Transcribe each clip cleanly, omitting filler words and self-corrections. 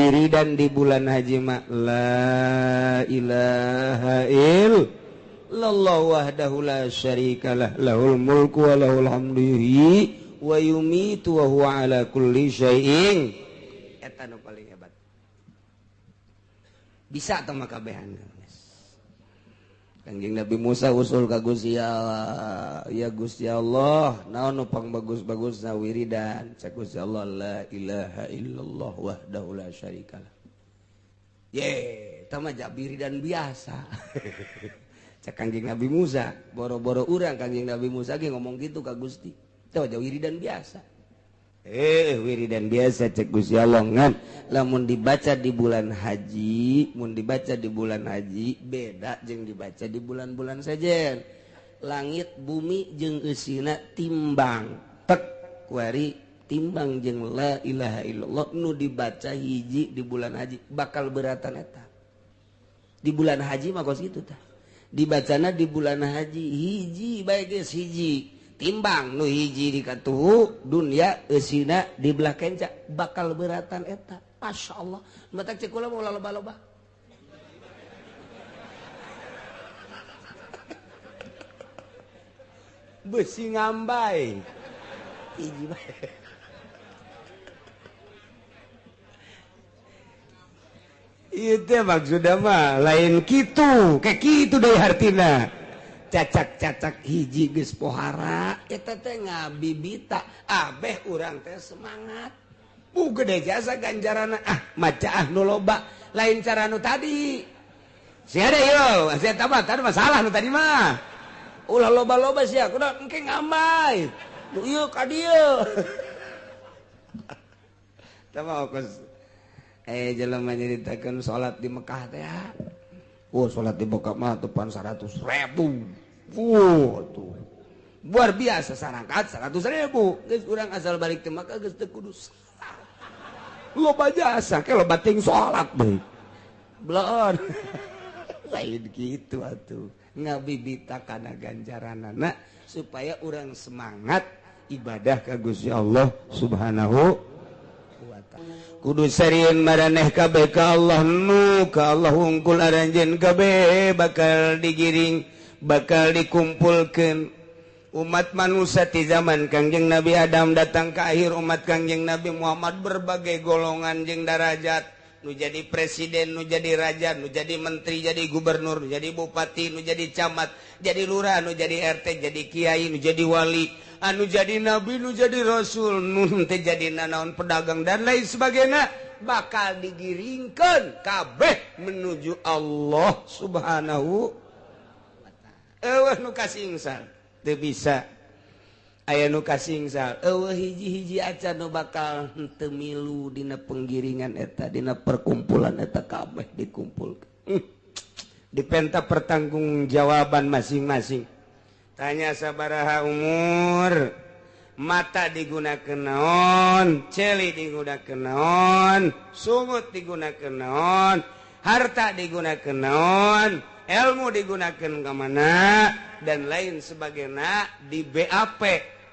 Wiridan di bulan haji mah la ilaha illallah wahdahu la syarikalah lahul mulku wa lahul hamdu yuhyi wa yumitu wa huwa ala kulli syai'in. Eta nu paling hebat. Bisa teh mah kabehan. Kangjeng Nabi Musa usul ka Gusti Allah, ya Gusti Allah, naon nu pangbagus-bagusna wiridan? Cek Gusti Allah, la ilaha illallah wahdahu la syarikalah. Ye, eta mah wiridan biasa. Cek Kangjeng Nabi Musa, boro-boro urang Kangjeng Nabi Musa ge ngomong gitu ka Gusti. Eta mah wiridan biasa. Wiridan biasa cek Gusti Allah ngan lamun dibaca di bulan haji, mun dibaca di bulan haji beda jeung dibaca di bulan-bulan sejen. Langit bumi jeung eusina timbang tek kuari timbang jeung la ilaha illallah nu dibaca hiji di bulan haji bakal beratan eta. Di bulan haji mah kos kitu tah. Dibacana di bulan haji hiji bae geus hiji. Timbang nu hiji di katuhu dunia eusina di belah kenca bakal beratan eta. Masya Allah, matak cek kula mau loba-loba. Besi ngambai hiji bae. Ieu teh maksudna mah lain kitu, kayak kitu deui hartina. Cacak-cacak hiji geus pohara eta teh ngabibita abeh urang teh semangat. Bu gede jasa ganjarana ah maca ah nu loba lain cara nu tadi. Sia deui yo, sia tah tadi masalah nu tadi mah. Ulah loba-loba sia kudu engke ngambai. Nu ieu ka dieu. Tah mah kos jelema nyaritakeun salat di Mekah teh. Oh, salat di Mekah mah tepan 100.000. Tuh. Luar biasa sarangkat 100.000. Geus urang asal balik teh Mekah geus teu kudu salat. Loba jasa ke loba ting salat deui. Bloon. Lain kitu atuh. Ngabibita kana ganjaranana supaya urang semangat ibadah ka Gusti Allah Subhanahu. Kudu sarieun maraneh kabeh ka Allah nu ka Allah hungkul aranjeun kabeh bakal digiring bakal dikumpulkeun umat manusia di zaman Kangjeng Nabi Adam datang ke akhir umat Kangjeng Nabi Muhammad berbagai golongan jeung darajat nu jadi presiden nu jadi raja nu jadi menteri jadi gubernur nu jadi bupati nu jadi camat jadi lurah nu jadi RT jadi kiai nu jadi wali anu jadi nabi nu jadi rasul nu teh jadi nanaon pedagang dan lain sebagainya bakal digiringkeun kabeh menuju Allah Subhanahu wa taala. Eueuh nu kasingsal teu bisa aya nu kasingsal eueuh hiji-hiji acan nu bakal henteu milu dina penggiringan eta dina perkumpulan eta kabeh dikumpulkeun. Dipenta pertanggungjawaban masing-masing. Tanya sabaraha umur, mata digunakan naon, celi digunakan naon, sungut digunakan naon, harta digunakan naon, ilmu digunakan ke mana, dan lain sebagainya di BAP.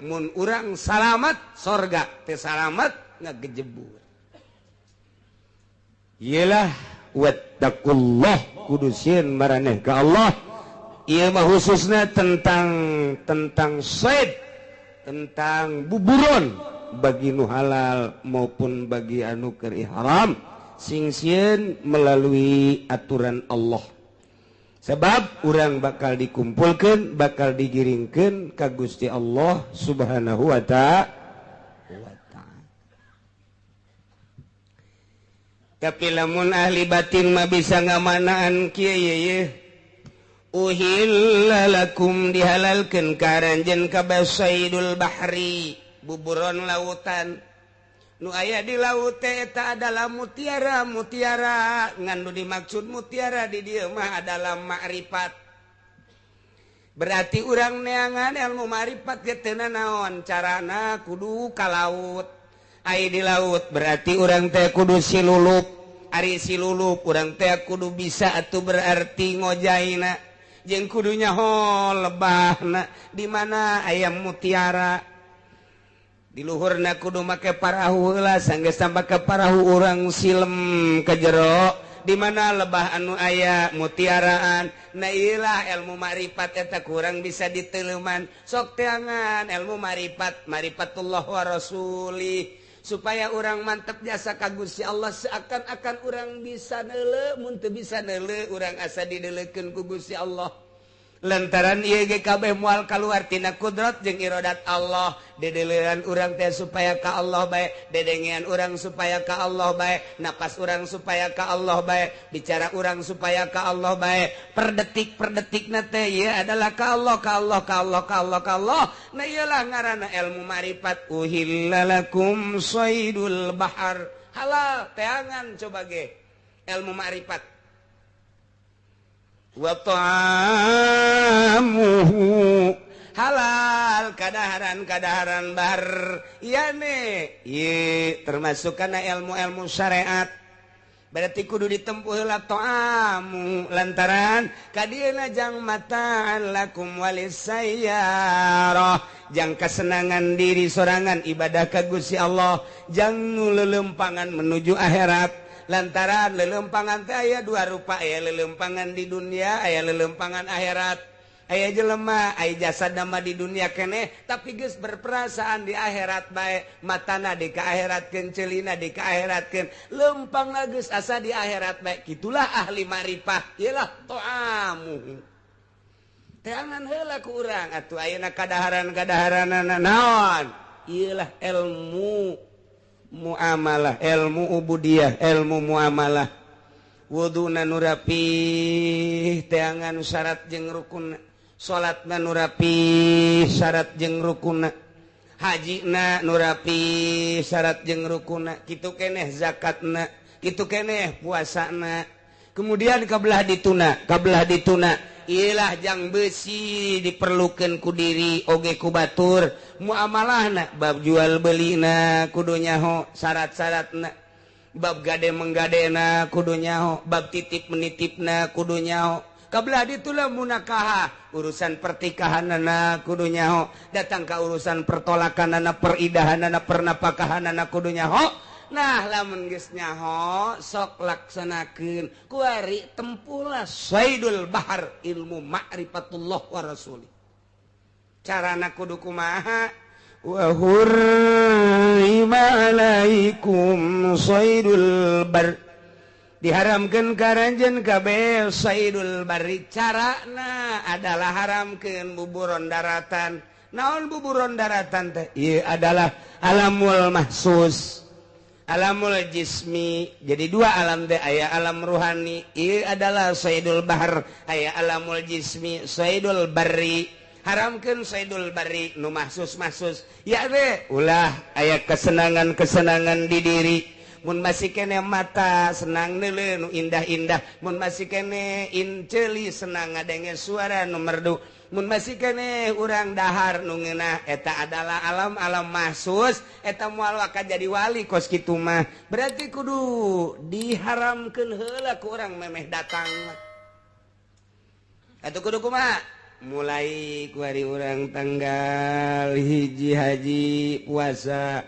Mun urang salamat sorga, teh salamat ngagejebur. Yelah wattaqullah kudu sieun maraneh ka Allah. Ieu mah khususnya tentang said, tentang buburon bagi nu halal maupun bagi anu keur ihram sing sieun melalui aturan Allah. Sebab urang bakal dikumpulkeun, bakal digiringkeun ka Gusti Allah Subhanahu wa ta'ala. Tapi lamun ahli batin mah bisa ngamanaan kieu ye. Uhilla lakum dihalalkeun ka aranjeun kabeh saidul bahri buburon lautan nu aya di laut teh eta adalah mutiara mutiara ngan nu dimaksud mutiara di dieu mah adalah makrifat. Berarti urang neangan ilmu makrifat ge teu nanaon carana kudu ka laut. Ai di laut berarti urang teh kudu silulup. Ari silulup urang teh kudu bisa atuh berarti ngojaina jeung kudunya ho lebahna di mana ayam mutiara. Di luhurna kudu make parahu heula, sanggeus make parahu urang silem ke jero di mana lebah anu aya mutiaraan. Nah iyalah ilmu makrifat eta kurang bisa diteleuman. Sok teangan ilmu makrifat, marifatullah wa rasuli, supaya orang mantep jasa ka Gusti Allah, seakan-akan orang bisa neuleu, mun teu bisa neuleu urang asa dideuleukeun ku Gusti Allah. Lantaran ieu ge kabeh moal kaluar tina kudrat jeung iradat Allah. Dedeleuan urang teh supaya ka Allah bae, dedengean urang supaya ka Allah bae, napas urang supaya ka Allah bae, bicara urang supaya ka Allah bae, per detik per detikna teh ieu adalah ka Allah, ka Allah, ka Allah, ka Allah, ka Allah. Nah ieulah ngaranna ilmu makrifat. Uhilla lakum saydul bahar, halal teangan coba ge ilmu makrifat. Wa ta'amuhu halal kadaharan-kadaharan bar yane ye termasuk kana ilmu-ilmu syariat. Berarti kudu ditempuh heula ta'amu, lantaran kadieuna jang mata'an lakum walisayyarah, jang kesenangan diri sorangan ibadah ka Gusti Allah, jang nu lelempangan menuju akhirat. Lantaran lelempangan teh aya dua rupa, aya lelempangan di dunia, aya lelempangan akhirat. Aya jelema aya jasa nama di dunia keneh tapi geus berperasaan di akhirat bae, matana di ka akhiratkeun, ceulina di ka akhiratkeun, lempangna geus asa di akhirat bae. Kitulah ahli marifah, ieulah to'amu. Teangan heula ku urang atuh ayeuna kadaharan-kadaharanana naon? Ieulah ilmu muamalah, ilmu ubudiyah, ilmu muamalah. Wuduna nu rapih teangan syarat jeung rukun, salatna nu rapih syarat jeung rukunna, hajina nu rapih syarat jeung rukunna, kitu keneh zakatna, kitu keneh puasana. Kemudian kabelah dituna, kabelah dituna ilah jang besi diperlukan ku diri oge ku batur. Muamalahna bab jual belina kudu nyaho syarat-syaratna, bab gade menggadena kudu nyaho, bab titip menitipna kudu nyaho. Kabelah ditulah munakaha, urusan pertikahanana kudu nyaho, datang ka urusan pertolakanana, peridahanana, pernapakahanana kudu nyaho. Nah lamun geus nyaho sok laksanakeun kuari tempulah saidul bahar ilmu ma'rifatullah wa rasuli. Carana kudu kumaha? Wa hurrima alaikum saidul bar, diharamkeun ka ranjeun kabeh saidul barri. Carana adalah haramkeun buburon daratan. Naon buburon daratan teh? Ieu adalah alamul mahsus, alamul jismi. Jadi dua alam teh, aya alam ruhani ieu adalah saidul bahar, aya alamul jismi saidul barri. Haramkeun saidul barri nu mahsus-mahsus ya teh ulah aya kesenangan-kesenangan di diri. Mun masih kene mata senang neuleuh nu indah-indah, mun masih kene inceuli senang ngadenge suara nu merdu, mun masih kene urang dahar nu ngeunah, eta adalah alam-alam mahsus. Eta moal waka jadi wali kos kitu mah. Berarti kudu diharamkeun heula ku urang memeh datang. Atuh kudu kumaha? Mulai ku hari urang tanggal 1 haji puasa,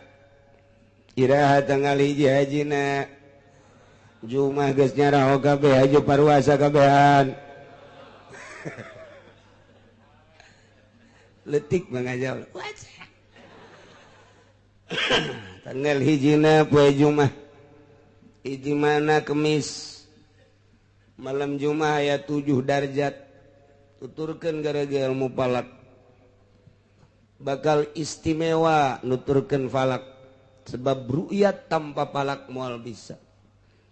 iraha tanggal 1 hajina Jumat geus nyaraho kabeh haji paruasa kabehan. Letik mangajal. Tanggal 1 poe Jumat, hiji mana Kemis, malam Jumat aya 7 darjat. Tuturkeun gara-gara ilmu falak, bakal istimewa nuturkeun falak. Sebab ru'yat tanpa falak moal bisa.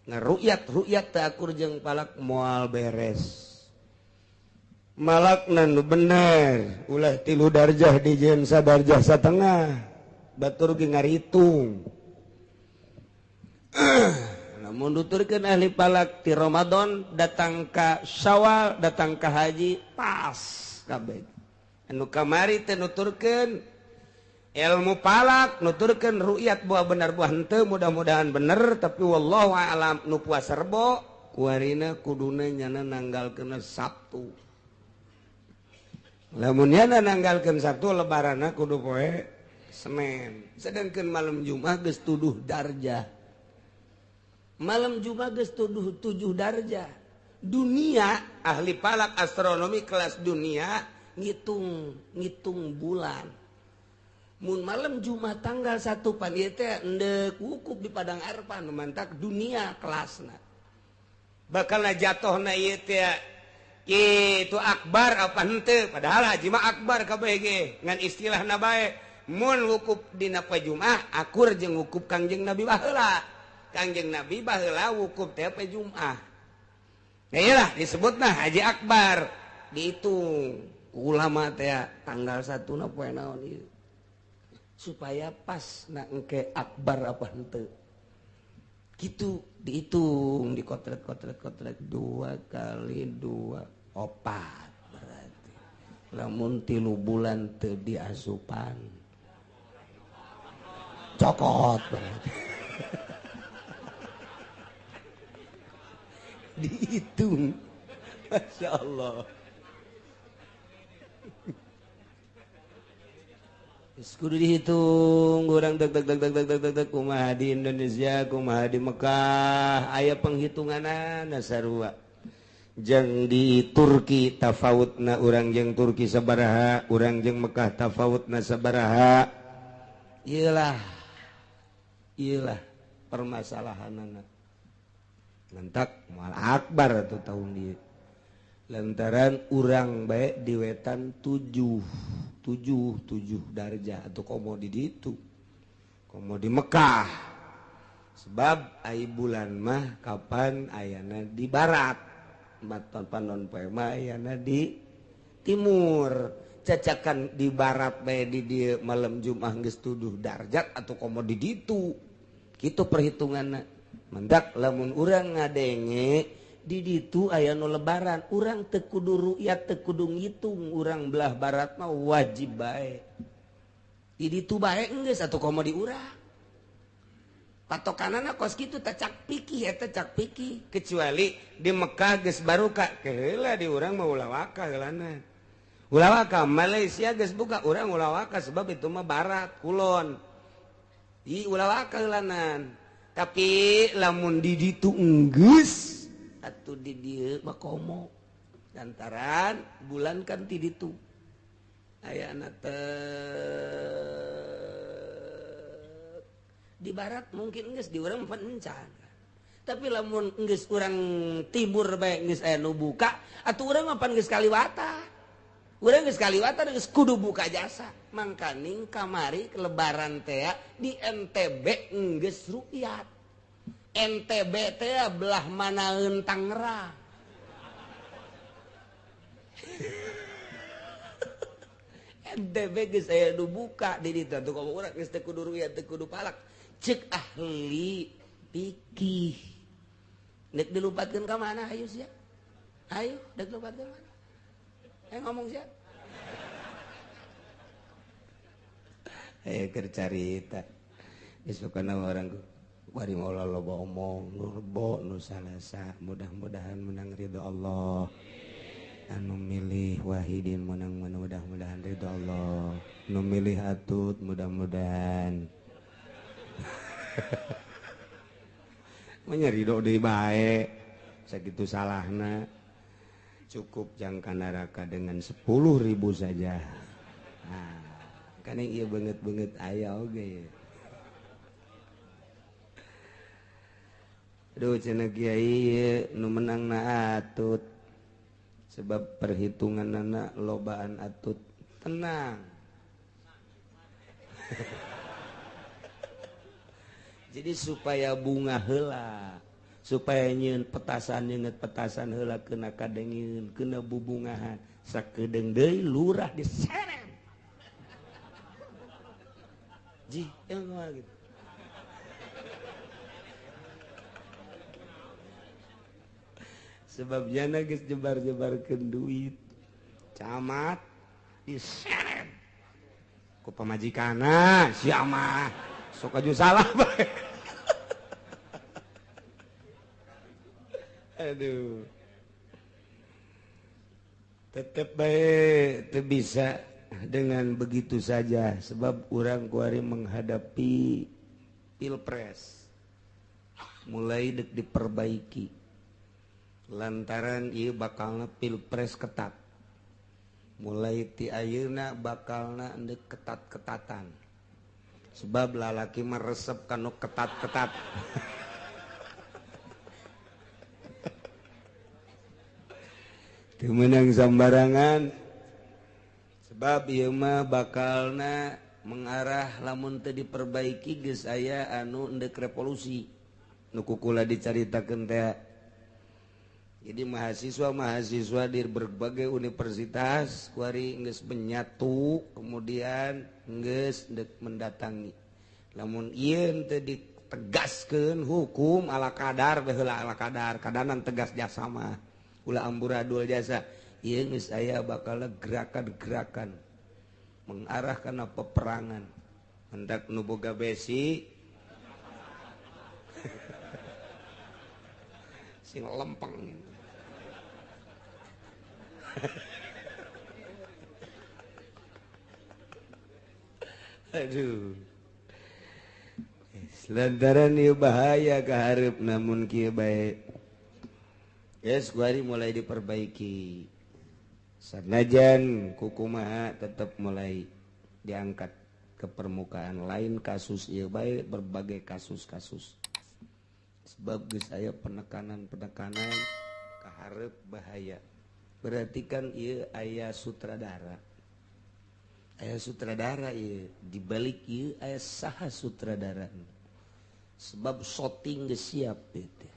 Nah ru'yat ru'yat teu akur jeung falak moal beres. Malakna nu bener ulah 3 darjah dijieun sadarjah satengah, batur ge ngaritung. Namun nuturkeun ahli falak ti Ramadan datang ka Syawal datang ka haji pas kabeh. Anu kamari teh nuturkeun ilmu falak, nuturkeun ru'yat buah bener buah henteu, mudah-mudahan bener tapi wallahu a'lam. Nu puasa Rebo kuarina kuduna nyana nanggalkeun Sabtu. Lamun nyana nanggalkeun Sabtu lebaranna kudu poe Senin. Sedangkan malam Jumat geus tuduh darjah. Malam Jumat geus tuduh 7 darjah. Dunia ahli falak astronomi kelas dunia ngitung bulan. Mun malam Jumat tanggal 1 pan ieu teh endek wukuf di Padang Arfah nu mantak dunia kelasna. Bakal jatuhna ieu teh itu akbar apa henteu, padahal haji mah akbar kabeh ge ngan istilahna bae. Mun wukuf dina poe Jumat akur jeung wukuf Kangjeng Nabi baheula. Kangjeng Nabi baheula wukuf teh poe Jumat. Nah iyalah disebutna haji akbar. Dihitung ulama teh tanggal 1 na poe naon ieu supaya pas na engke akbar apa henteu. Gitu dihitung dikotret-kotret-kotret 2 kali 2 4 berarti lamun 3 bulan teu diasupan cokot berarti. Dihitung, Masya Allah. Kudu dihitung urang deg deg deg deg deg deg deg kumaha di Indonesia kumaha di Mekah aya penghitunganana sarua. Jeung di Turki tafawutna urang jeung Turki sabaraha, urang jeung Mekah tafawutna sabaraha. Iyalah. Iyalah permasalahanana. Lantak moal akbar atuh tahun ieu. Lantaran urang bae di wetan 7 darjah atau komo di ditu komo di Mekah. Sebab ai bulan mah kapan ayana di barat, maton panon poe mah ayana di timur. Cacakan di barat bae di dieu malam Jumat geus 7 darjat atau komo di ditu. Kitu perhitunganna. Mendak lamun urang ngadenge di ditu aya nu lebaran, urang teu kudu ru'yat teu kudu ngitung, urang belah barat mah wajib bae. Di ditu bae geus atuh komo di urang. Patokanana kos kitu teh cak pikih eta cak pikih, kecuali di Mekah geus baruka keheula di urang mah ulah waka heulana. Ulah waka Malaysia geus buka urang ulah waka sebab itu mah barat kulon. Di ulah waka heulanan. Tapi lamun di ditu enggeus atau di dieu mah komo lantaran bulan kan ti ditu ayana teh di barat mungkin geus di urang encan, tapi lamun geus urang timur bae geus aya nu buka atuh urang mah pan geus kaliwatan, urang geus kaliwatan geus kudu buka jasa. Mangkaning kamari lebaran teh di NTB geus rukyat. NTB teh belah manaeun Tangerang. NTB geus aya nu buka di ditu atuh komo urang geus teu kudu rukyat teu kudu palak. Cek ahli fikih. Nek dilupatkeun ka mana ayo sia? Ayo dek lupatkeun mana? Ngomong sia. Ayo keur carita. Geus pokona urang bari moal loba omong nu rebo nu salasa, mudah-mudahan menang ridho Allah. Anu milih Wahidin menang mudah-mudahan ridho Allah. Nu milih Atut mudah-mudahan menya ridho deui bae sakitu salahna. Cukup jangka neraka dengan 10.000 saja. Nah, kan ieu beungeut-beungeut aya oge. Aduh cenah kiai nu menangna Atut. Sebab perhitunganana lobaan Atut. Tenang. Jadi supaya bunga heula, supaya nyieun petasan nyeungeut petasan heula kena kadengieun, kena bubungahan, sakedeung deui lurah diseret. Ji, engah gitu. Sebab jana geus jebar-jebarkeun duit. Camat diseret ku pamajikanna, sia mah sok aju salah bae. Aduh. Tetep bae teu bisa dengan begitu saja sebab urang kuari menghadapi pilpres mulai dek diperbaiki lantaran ieu bakalna pilpres ketat mulai ti ayeuna bakalna endek ketat-ketatan sebab lalaki mah resep kanu ketat-ketat. Teu meunang sambarangan sebab ieu mah bakalna mengarah lamun teu diperbaiki geus aya anu endek revolusi nu kukula dicaritakeun teh. Jadi mahasiswa-mahasiswa di berbagai universitas kuari geus menyatu kemudian geus endek mendatangi. Lamun ieu teu ditegaskeun hukum ala kadar baheula ala kadar kadanan tegas jasa mah ulah amburadul jasa ieu geus aya bakal gerakan-gerakan mengarah kana peperangan hendak nu boga besi sing lempeng. Aduh, lantaran ieu bahaya kaharep namun kieu bae. Yes, kuari mulai diperbaiki. Sanajan kukumaha tetap mulai diangkat ke permukaan lain kasus ieu bae berbagai kasus-kasus. Sebab geus aya penekanan-penekanan kaharep bahaya. Berarti kan ieu aya sutradara. Aya sutradara ieu, dibalik ieu aya saha sutradara. Sebab shooting geus siap ieu teh.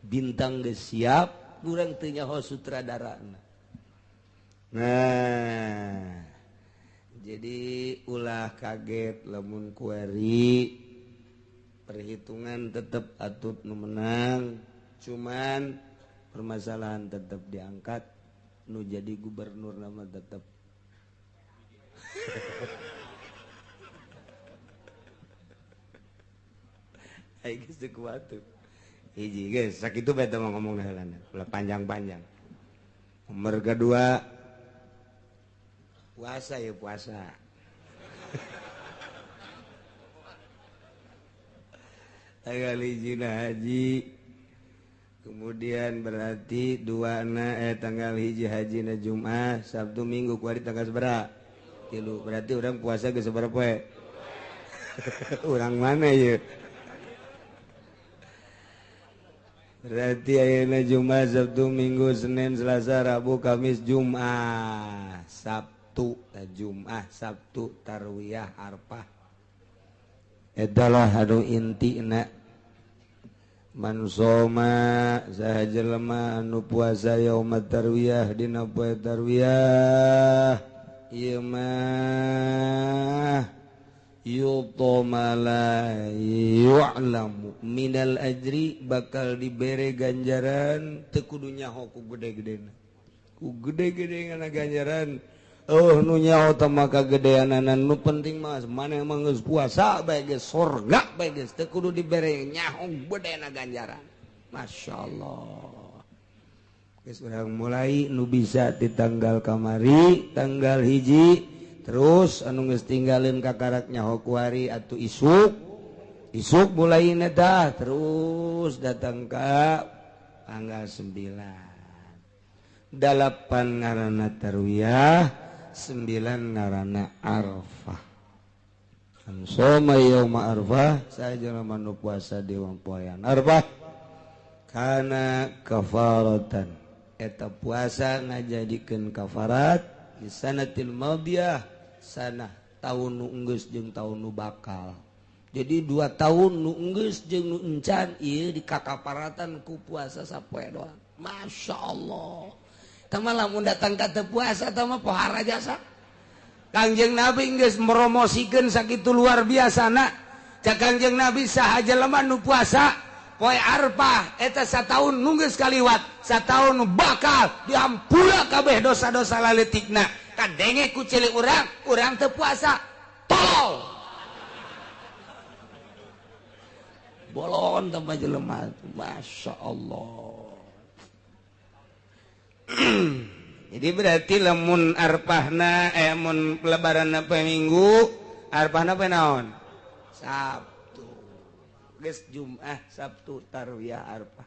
Bintang geus siap, urang teu nyaho sutradarana. Nah, jadi ulah kaget lamun kuari perhitungan tetap atut nu menang, cuman permasalahan tetap diangkat nu jadi gubernur nama tetap. Ayo geus teu kuat tuh. Hiji geus sakitu bae teh ngomong heulana, ulah panjang-panjang. Nomor kedua puasa ya puasa. Tanggal hiji haji. Kemudian berarti dua na tanggal hiji haji na Jumat, Sabtu Minggu kuari tanggal sabaraha? 3. Berarti orang puasa geus sabaraha poe? Urang mana ieu? Berarti ayeuna Jumat, Sabtu, Minggu, Senin, Selasa, Rabu, Kamis, Jumat, Sabtu, Jumat, Sabtu, Tarwiyah, Arfah. Adalah anu intina. Man soma saha jelema anu puasa yauma tarwiyah dina poe tarwiyah ieu mah yutoma la yu'lamu minal ajri bakal dibere ganjaran teu kudu nyaho ku gede-gedena ku gede-gedena ganjaran oh nu nyaho teh maka gedeanana nu penting mah maneh mah geus puasa bae geus sorga bae geus teu kudu dibere nyaho gedena ganjaran. Masyaallah. Geus urang mulai nu bisa di tanggal kamari tanggal hiji terus anu geus tinggalin kakarak nyaho kuari atuh isuk isuk mulai dah terus datang ka tanggal 9 8 ngaranna tarwiyah 9 ngaranna Arfah. Soma yauma Arfah sajalma nu puasa di poean Arfah kana kafaratan eta puasa ngajadikeun kafarat di sanatil madiyah sanah tahun nu enggeus jeung tahun nu bakal. Jadi 2 tahun nu enggeus jeung nu encan ieu dikakaparatan ku puasa sapoe doang. Masya Allah. Tama lamun datang ka teu puasa tama pohara jasa. Kangjeng Nabi geus promosikeun sakitu luar biasana. Cak Kangjeng Nabi saha jelema nu puasa poe Arfah eta sataun nu geus kaliwat, sataun nu bakal diampura kabeh dosa-dosa laletikna. Kadenge ku cilik urang, urang teu puasa. Tolol. Bolon tambah jelema. Masya Allah. Jadi berarti lamun arpahna mun lebaran poe Minggu, arpahna poe naon? Sabtu. Geus Jumat, Sabtu tarwiyah arpah.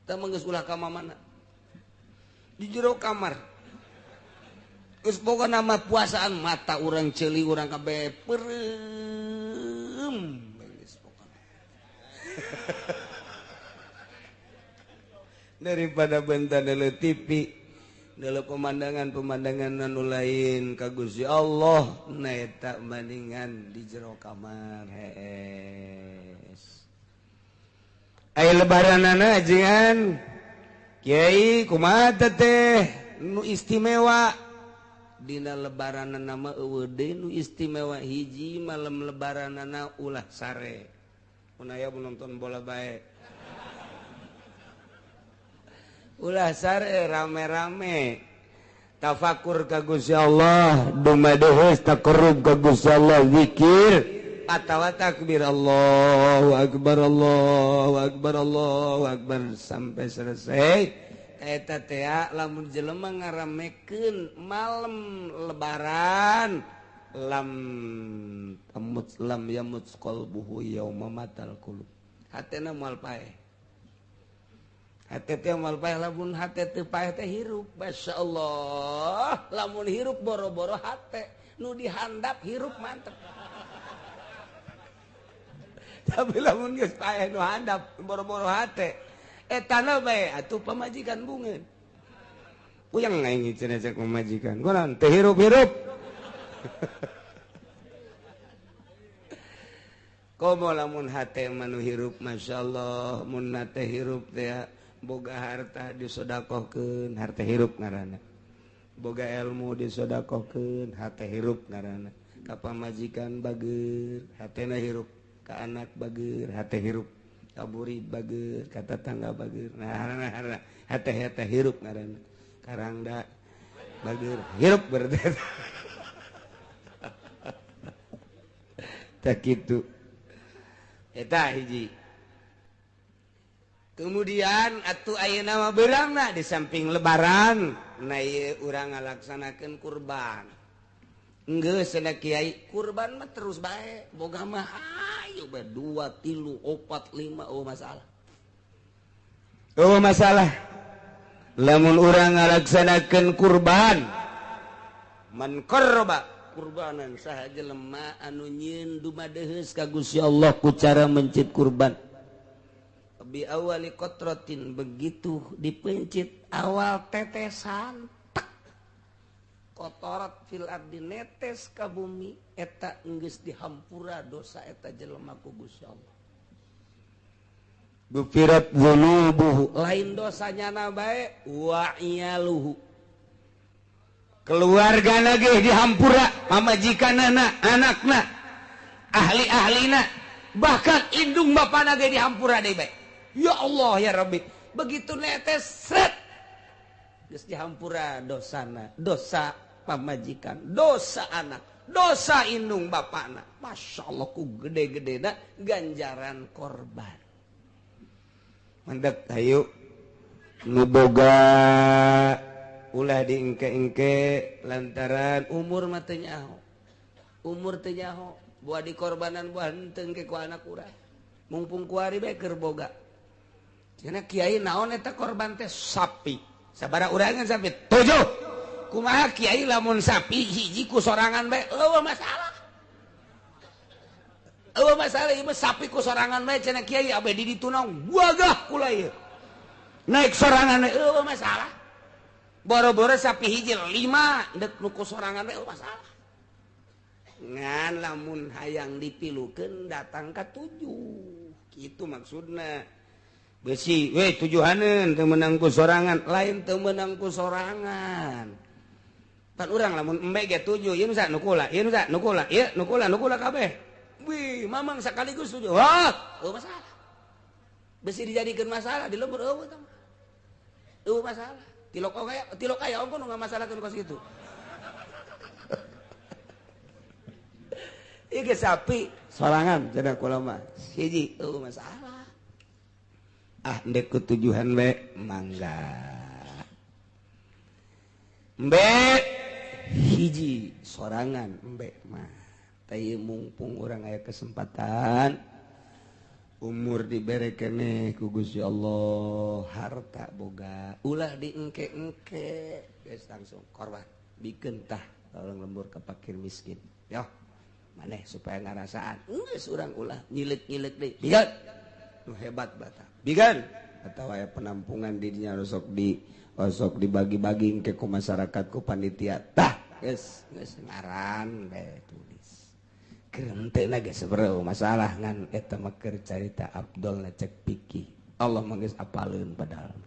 Teu mah geus ulah ka mana? Di jero kamar. Geus boga nama puasaan mata urang ceuli urang kabeh peureum geus pokona. Daripada benta deuleu TV, deuleu pemandangan-pemandangan anu lain ka Gusti Allah, na eta bandingan di jero kamar hees. Aya lebaranana ajengan Kiai kumaha teh nu istimewa dina lebaranana mah eueuh deui nu istimewa hiji malam lebaranana ulah sare. Mun aya nonton bola bae. Ulah sare rame-rame tafakur ka Gusti Allah, dumadeheus taqarrub ka Gusti Allah, zikir atawa takbir Allahu akbar Allahu akbar Allahu akbar sampai selesai. Eta teh lamun jelema ngaramekeun malam lebaran lam tamut lam yamut qalbuhu yauma matal qulub, hatena moal paeh. Hate teh moal paeh, lamun hate teu paeh teh hirup. Masyaallah, lamun hirup boro-boro hate nu dihandap hirup mantep. Tapi lamun geus paeh nu handap boro-boro hate etana bae atuh pamajikan bungeun. Puyeng aing cenah cek pamajikan. Kunaon teu hirup-hirup. Komo lamun hate mah nu hirup masyaallah, mun hate hirup teh boga harta disodakohkeun, harta hirup ngaranna. Boga ilmu disodakohkeun, hate hirup ngaranna. Ka pamajikan bager, hatena hirup. Ka anak bager, hate hirup. Ka murid bager, ka tetangga bager. Nah, hate-hate hirup ngaranna. Karangda bager, hirup berarti. Tak kitu. Eta hiji. Kemudian atuh ayeuna mah beurangna di samping lebaran, na ieu urang ngalaksanakeun kurban. Geus cenah kiai, kurban mah terus bae, boga mah ayo bae 2, 3, 4, 5 oh masalah. Oh masalah. Lamun urang ngalaksanakeun kurban, man qarraba kurbanan saha jelema anu nyieun dumadeheus ka Gusti Allah ku cara mencit kurban. Bi awali kotrotin, begitu dipencit awal tetesan tek kotorat fil ardi netes ka bumi eta geus dihampura dosa eta jelema ku Gusti Allah. Gufirat dzunubuhu, lain dosanya na bae wa iyaluhu, keluargana ge dihampura, pamajikanana, anakna, ahli-ahlina, bahkan indung bapana ge dihampura deui bae. Ya Allah ya Rabbi, begitu netes sret geus dihampura dosana, dosa pamajikan, dosa anak, dosa indung bapana. Masya Allah ku gede-gedena ganjaran korban. Mandek hayu nu boga ulah diengke-engke lantaran umur mah teu nyaho. Umur teu nyaho, buah dikorbanan buah henteu engke ku anak urang. Mumpung kuari bae keur boga. Cenah kiai naon eta korban teh sapi. Sabaraha urangan sapi? 7. Kumaha kiai lamun sapi hiji ku sorangan bae eueuh masalah. Eueuh masalah ieu mah sapi ku sorangan bae cenah kiai abe di ditu naon wagah kula ieu. Naik sorangan bae eueuh masalah. Boro-boro sapi hiji 5 deuk nu ku sorangan bae eueuh masalah. Ngan lamun hayang dipilukeun datang ka 7. Kitu maksudna. Besi, weh tujuhaneun teu meunang ku sorangan, lain teu meunang ku sorangan. Pan urang lamun embe ge 7, ieu nu sa nu kula, ieu nu sa nu kula, ieu nu kula, nu kula kabeh. Wih, mamang sekaligus 7. Wah, eueuh masalah. Besi dijadikeun masalah di lembur eueuh tah. Eueuh masalah. Tilok aya ongko nu ngamasalahkeun kos kitu. Ieu ge sapi sorangan cenah kula mah. Hiji eueuh masalah. Ah ndek ketujuhan we mangga. Embe hiji sorangan embe mah teh mumpung urang aya kesempatan umur dibere keneh ku Gusti Allah harta boga ulah diengke-engke geus langsung korban bikeun tah tolong lembur ka fakir miskin yo maneh supaya ngarasaan geus urang ulah nyileuk-nyileuk deui bigan nu hebat bata bigan atawa aya penampungan di dinya osok dibagi-bagi ke ku masyarakat ku panitia tah geus geus ngaran bae tulis kerentena geus sebereu masalah ngan eta mah keur carita Abdul na cek pikih Allah mah geus apaleun padahal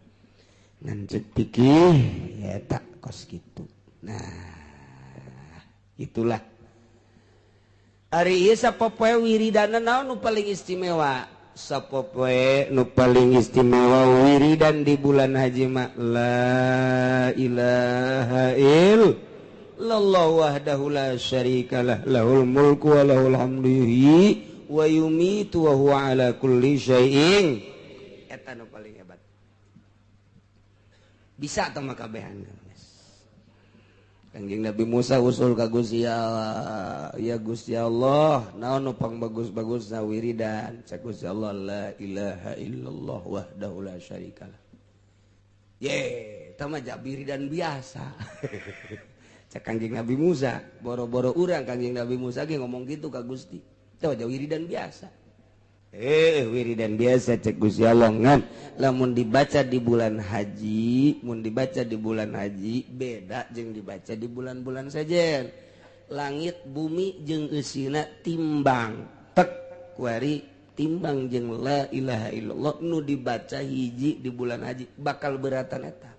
ngan cek pikih ya eta kos kitu. Nah itulah ari ieu sapopoe wiridana naon nu paling istimewa sapopoe nu paling istimewa wiridan di bulan haji mah la ilaha illallah wahdahu la syarikalah lahul mulku wa lahul hamdu yuhyi wa yumitu wa huwa ala kulli syai'in eta nu paling hebat bisa teh mah kabehan. Kanjeng Nabi Musa usul ka Gusti Allah, ya Gusti Allah, naon nu pangbagus-bagusna wiridan? Cak Gusti Allah la ilaha illallah wahdahu la syarikalah. Ye, eta mah wiridan biasa. Cak Kanjeng Nabi Musa, boro-boro urang Kanjeng Nabi Musa ge ngomong gitu ka Gusti. Eta mah wiridan biasa. Wiridan biasa cek Gusti Allah ngan lamun dibaca di bulan haji, mun dibaca di bulan haji beda jeung dibaca di bulan-bulan sejen. Langit bumi jeung eusina timbang tek kuari timbang jeung la ilaha illallah nu dibaca hiji di bulan haji bakal beratan eta.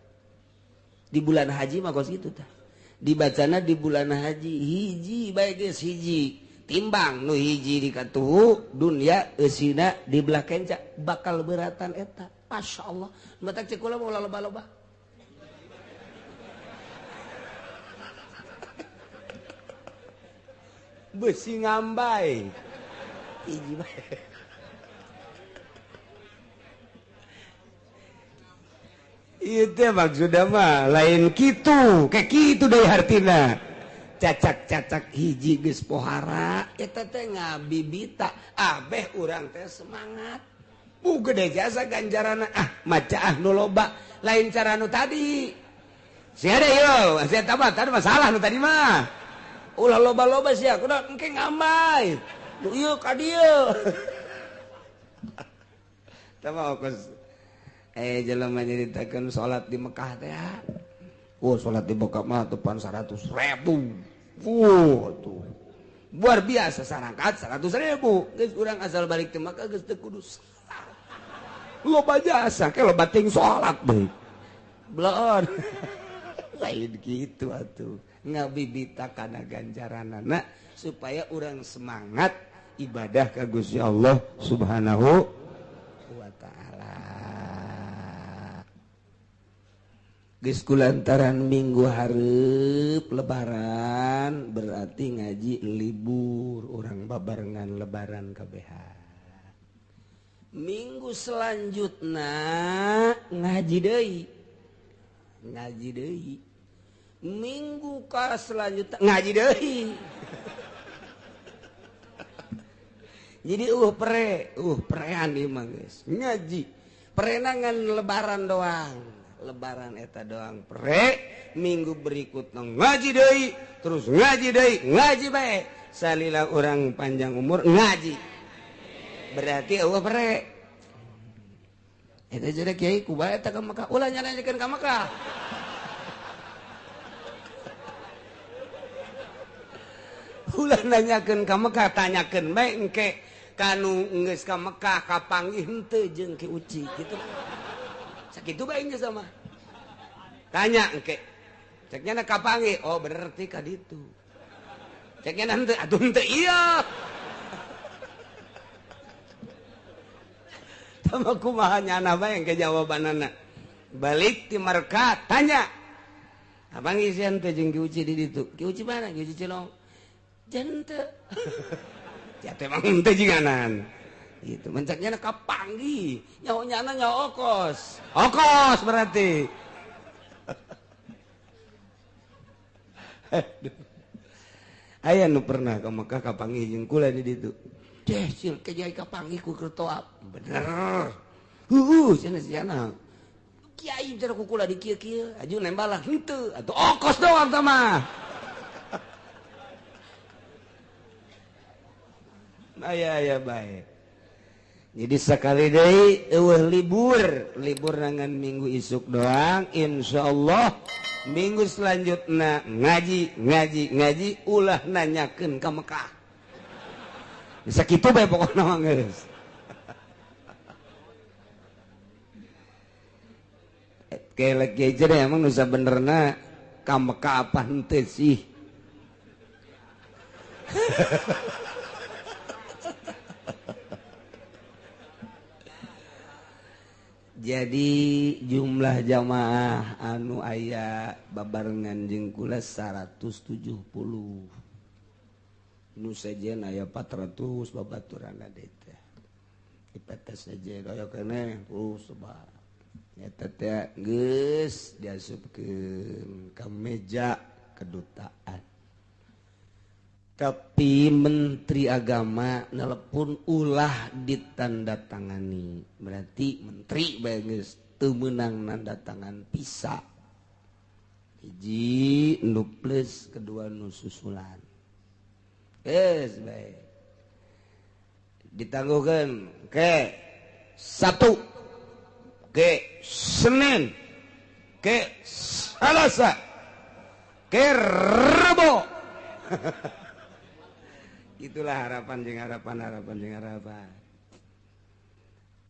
Di bulan haji mah kos kitu tah. Dibacana di bulan haji hiji bae geus hiji. Timbang nu hiji di katuhu dunia eusina di belah kenca bakal beratan eta. Masya Allah matak cek kula mau loba-loba besi ngambai hiji bae. Ieu teh maksudna mah lain kitu kayak kitu deui hartina. Cacak-cacak hiji geus pohara eta teh ngabibita abeh urang teh semangat bu gede jasa ganjarana ah maca ah nu loba lain cara nu tadi sia deui yo sia tah tadi masalah nu tadi mah ulah loba-loba sia kudu engke ngambai nu ieu ka dieu tah mah kos jelema nyaritakeun salat di Mekah teh. Oh, salat di Mekah mah tepan 100.000. Tuh. Luar biasa sarangkat 100.000. Geus urang asal balik teh Mekah geus teu kudu salat. Loba jasa ke loba ting salat deui. Bloon. Lain kitu atuh. Ngabibita kana ganjaranana supaya urang semangat ibadah ka Gusti Allah Subhanahu wa ta'ala. Geus kulantaran minggu hareup lebaran berarti ngaji libur urang babarengan lebaran kabehan. Minggu selanjutna ngaji deui. Ngaji deui. Minggu ka selanjutna ngaji deui. Jadi prean ieu mah geus. Ngaji. Perenangan lebaran doang. Lebaran eta doang pre minggu berikutnya ngaji deui terus ngaji deui ngaji bae salila urang panjang umur ngaji berarti eueuh pre eta jadi kiai ku bae eta ka Mekah ulah nyanyakeun ka Mekah ulah nanyakeun ka Mekah tanyakeun bae engke kanu geus ka Mekah kapanggih henteu jeung Ki Uci kitu. Sakitu bae geus sama. Tanya engke. Ceknya na kapanggih, oh berarti ka ditu. Ceknya na henteu, atuh henteu ieu. Tama kumaha nyana bae engke jawabanana. Balik ti Marka tanya. Abang isian teh jeung Ki Uci di ditu. Ki Uci mana? Ki Uci Cilong. Jan henteu. Ya teh mah henteu jinganan. Gitu mencaknya kapanggih nyaho nyana nyaho okos. Okos berarti. Aya nu pernah ka Mekah kapanggih jeung kula di ditu. Deh sil ke kiai kapanggih ku keur toap. Bener. Heueuh cenah sia. Kiai bicara ku kula di kieu-kieu, aju nembalah henteu atuh okos doang tah mah. Aya aya bae. Jadi sekali deui eueuh libur, libur nangan minggu isuk doang, insyaallah minggu selanjutnya ngaji ngaji ngaji ulah nanyakeun ka Mekah. Bisa kitu bae pokona mah geus. Kelek ge deh emang nu sabenerna ka Mekah apa henteu sih. Jadi jumlah jamaah anu aya babarengan jeung kula 170. Nu sejen aya 400 babaturan teh. Di PT sejen aya keneh sebab eta teh geus diasupkeun ka meja kedutaan. Tapi Menteri Agama nelepon ulah ditandatangani. Berarti menteri bae geus teu meunang nanda tangan bisa. Hiji nu plus, kedua nu susulan. Geus bae. Ditangguhkeun ke Sabtu, ke Senin, ke Selasa, ke Rebo. Itulah harapan jeung harapan harapan jeung harapan.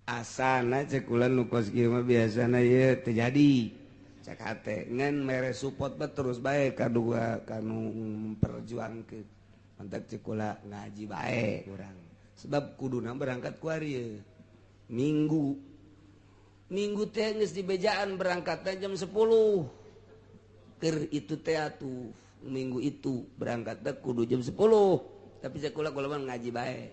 Asana cek kula nu kos kieu mah biasana ieu teu jadi. Cek hate ngan mere support mah terus bae kadua kanu memperjuangkeun. Mantak cek kula ngaji bae urang. Sebab kuduna berangkat ku ari Minggu. Minggu teh geus dibejaan berangkatna jam 10. Keur itu teh atuh minggu itu berangkatna kudu jam 10. Tapi sekolah kula mah ngaji bae.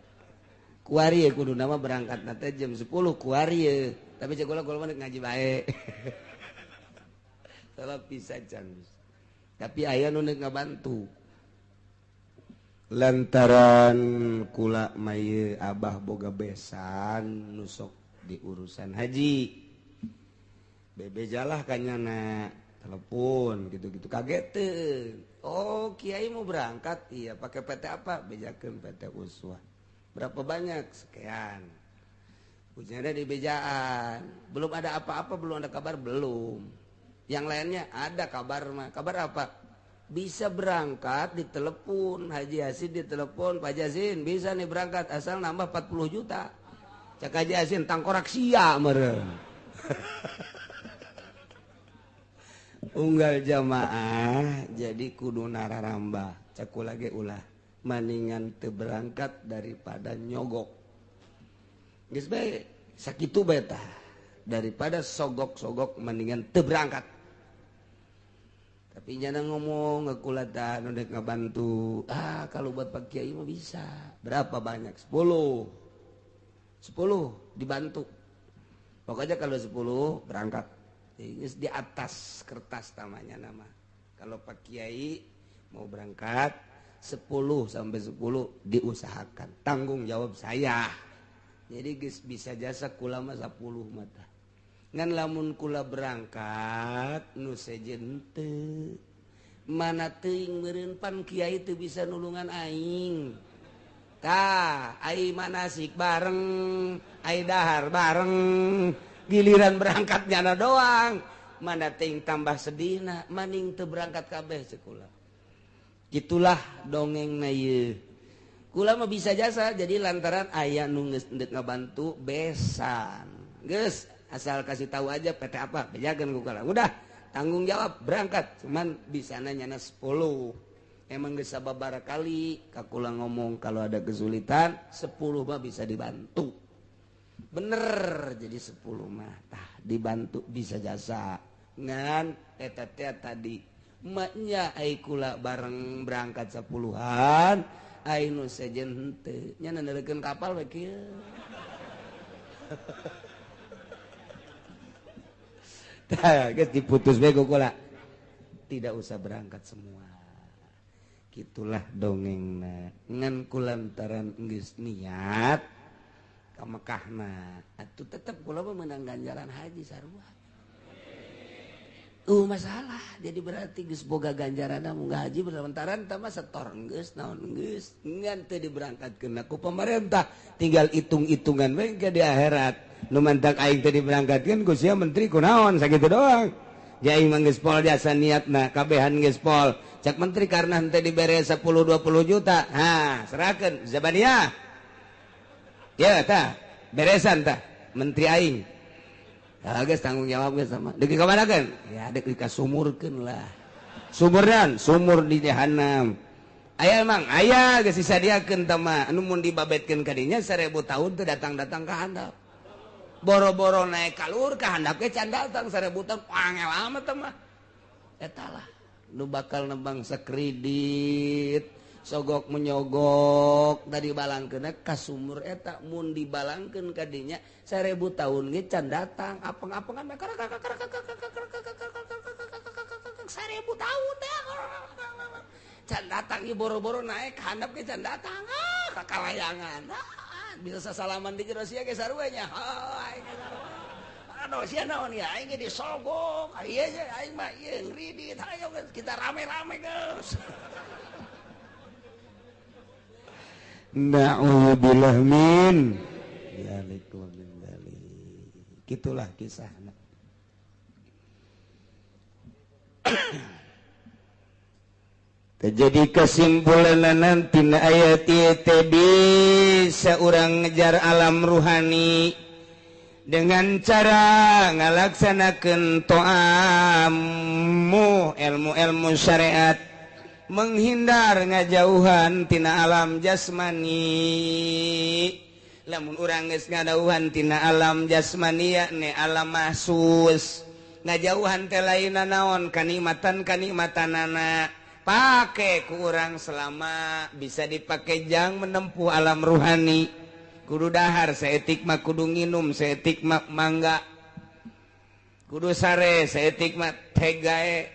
Kuari kudu nama berangkat teh jam 10 kuari. Tapi sekolah kula mah ngaji bae. Salah pisan can. Tapi aya nu neuk ngabantu. Lantaran kula mah ieu abah boga besan nu sok di urusan haji. Bebejalah kanyana telepon gitu-gitu kaget teu. Oh kiai mau berangkat, iya pakai PT apa? Bejakeun PT Uswah. Berapa banyak? Sekian. Ujiannya di bejaan. Belum ada apa-apa, belum ada kabar, belum. Yang lainnya ada kabar mah. Kabar apa? Bisa berangkat ditelepon, Haji Yasin ditelepon, Pak Yasin bisa nih berangkat asal nambah 40 juta. Cak Haji Yasin tangkorak sia meureun. Unggal jamaah jadi kudu nararambah cek kula ge ulah maningan teu berangkat daripada nyogok. Geus bae sakitu bae tah daripada sogok-sogok mendingan teu berangkat. Tapi nyana ngomong ke kula tah nu dek ngabantu, ah kalau buat Pak Kiai mah bisa. Berapa banyak? 10. 10 dibantu. Pokoknya kalau 10 berangkat. Ini di atas kertas namanya nama. Kalau Pak Kiai mau berangkat 10 sampai 10 diusahakan. Tanggung jawab saya. Jadi geus bisa jasa kula mah 10 mata. Ngan lamun kula berangkat nu sejen teu. Mana teuing meureun pan kiai teu bisa nulungan aing. Tah, ai manasik bareng, ai dahar bareng. Giliran berangkat nyana doang, mana ting tambah sedihna, maning teu berangkat kabeh sekolah. Gitulah dongeng na ieu. Kula mah bisa jasa jadi lantaran aya nu geus endek ngabantu besan. Geus asal kasih tahu aja PT apa, bejakeun ku kula. Udah, tanggung jawab berangkat, cuman bisana nyana 10. Emang geus sababaraha kali ka kula ngomong kalau ada kesulitan 10 mah bisa dibantu. Bener jadi 10 mah tah dibantu bisa jasa ngan eta teh tadi maknya ai kula bareng berangkat 10-an ai nu sejen henteu nya naneurekeun kapal we kieu. Tah geus diputus we ku kula. Tidak usah berangkat semua. Gitulah dongengna ngan kulantaran geus niat ka Mekahna atuh tetep kula mah meunang ganjaran haji sarua. Masalah jadi berarti geus boga ganjaranna munggah haji berlantaran tah mah setor geus naon geus ngan teu diberangkatkeun ku pemerintah tinggal hitung-hitungan we ke di akhirat nu mantak aing teu diberangkatkeun ku sia menteri kunaon sakitu doang. Aing mah geus pol jasa niatna kabehan geus pol cak menteri karena henteu dibere 10 20 juta ha serahkeun zabaniah ya tah beresan tah menteri aing ah geus tanggung jawab geus sama deuk dikamanakeun ya deuk dikasumurkeun lah sumurdan sumur di jahanam aya emang aya geus disadiakeun tah mah anu mun dibabetkeun ka dinya 1000 tahun teu datang-datang ka handap boro-boro naik kalur ka handap ge can datang 1000 tahun angel amat mah eta lah nu bakal nembang sekredit sogok menyogok tadi balangkeun ka sumur eta mun dibalangkeun ka dinya 1000 tahun ge can datang apeng-apengan 1000 tahun teh can datang ieu boro-boro naik ka handap ge can datang ah ka kalayangan bisa sasalaman di jero sia ge sarua nya aing aduh sia naon ya aing ge disogok ieu aing mah ieu ngridit ayo kita rame-rame geus. Na'udzubillah min dzalik wa min dzalik. Gitulah kisahna. Jadi kesimpulan nanti ayat teh bisa urang ngejar alam ruhani dengan cara ngalaksanakeun to'amu ilmu-ilmu syariat menghindar ngajauhan tina alam jasmani. Lamun urang geus ngadauhan tina alam jasmani yakni alam mahsus ngajauhan teh lainna naon kanikmatan-kanikmatanana pake ku urang selama bisa dipake jang menempuh alam ruhani. Kudu dahar saeutik mah kudu nginum saeutik mah mangga kudu sare saeutik mah tegae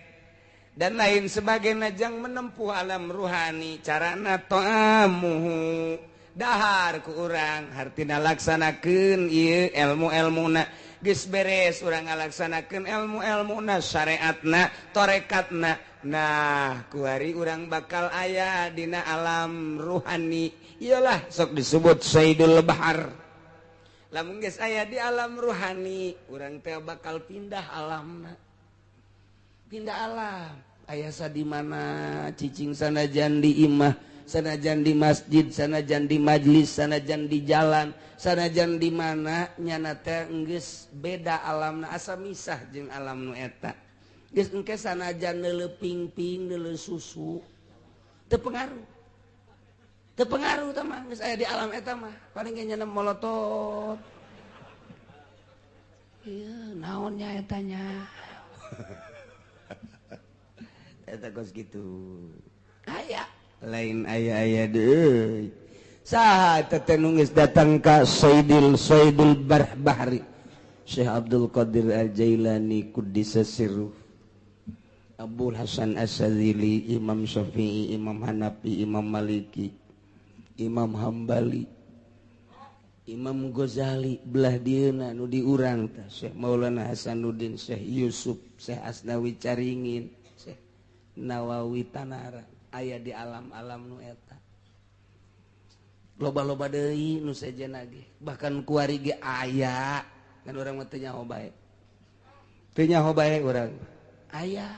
dan lain sebagainya jang menempuh alam ruhani carana to'amuhu dahar ku urang hartina laksanakeun ieu ilmu-ilmuna geus beres urang ngalaksanakeun ilmu-ilmuna syariatna torekatna. Nah kuari urang bakal aya dina alam ruhani iyalah sok disebut Sayyidul Bahar. Lamun geus aya di alam ruhani urang teh bakal pindah alamna pindah alam aya sa di mana cicing sanajan di imah sanajan di masjid sanajan di majlis sanajan di jalan sanajan di mana nyana teh geus beda alamna asa misah jeung alam nu eta geus engke sanajan neuleuh pingping neuleuh susu teu pengaruh teu pengaruh tah mah geus aya di alam eta mah paling ge nyana molotot ieu naon nya eta nya eta kos kitu aya lain aya-aya deui saha eta teh nu geus datang ka Sayyidil Bahri Syekh Abdul Qadir Al-Jailani Quddisa Sirruh Abul Hasan As-Sadzili Imam Syafi'i Imam Hanafi Imam Maliki Imam Hambali Imam Ghazali belah dieuna nu diurang tah Syekh Maulana Hasanuddin Syekh Yusuf Syekh Asnawi Caringin Syekh Nawawi Tanara aya di alam-alam nu eta loba-loba deui nu sejenna ge bahkan kuari ge aya kan urang mah teu nyaho bae teu nyaho bae urang aya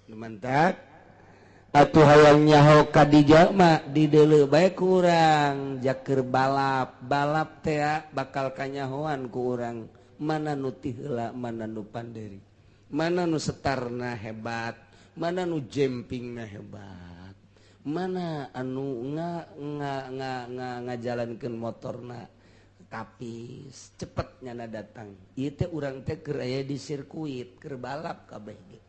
nu mantak atuh hayang nyaho ka dijalma dideuleu bae ku urang jaker balap balap teh bakal kanyahoan ku urang mana nu ti heula mana nu panderi mana nu setarna hebat mana nu jempingna hebat mana anu ngajalankeun motorna kapis cepet nyana datang ieu teh urang teh keur aya di sirkuit keur balap kabeh ge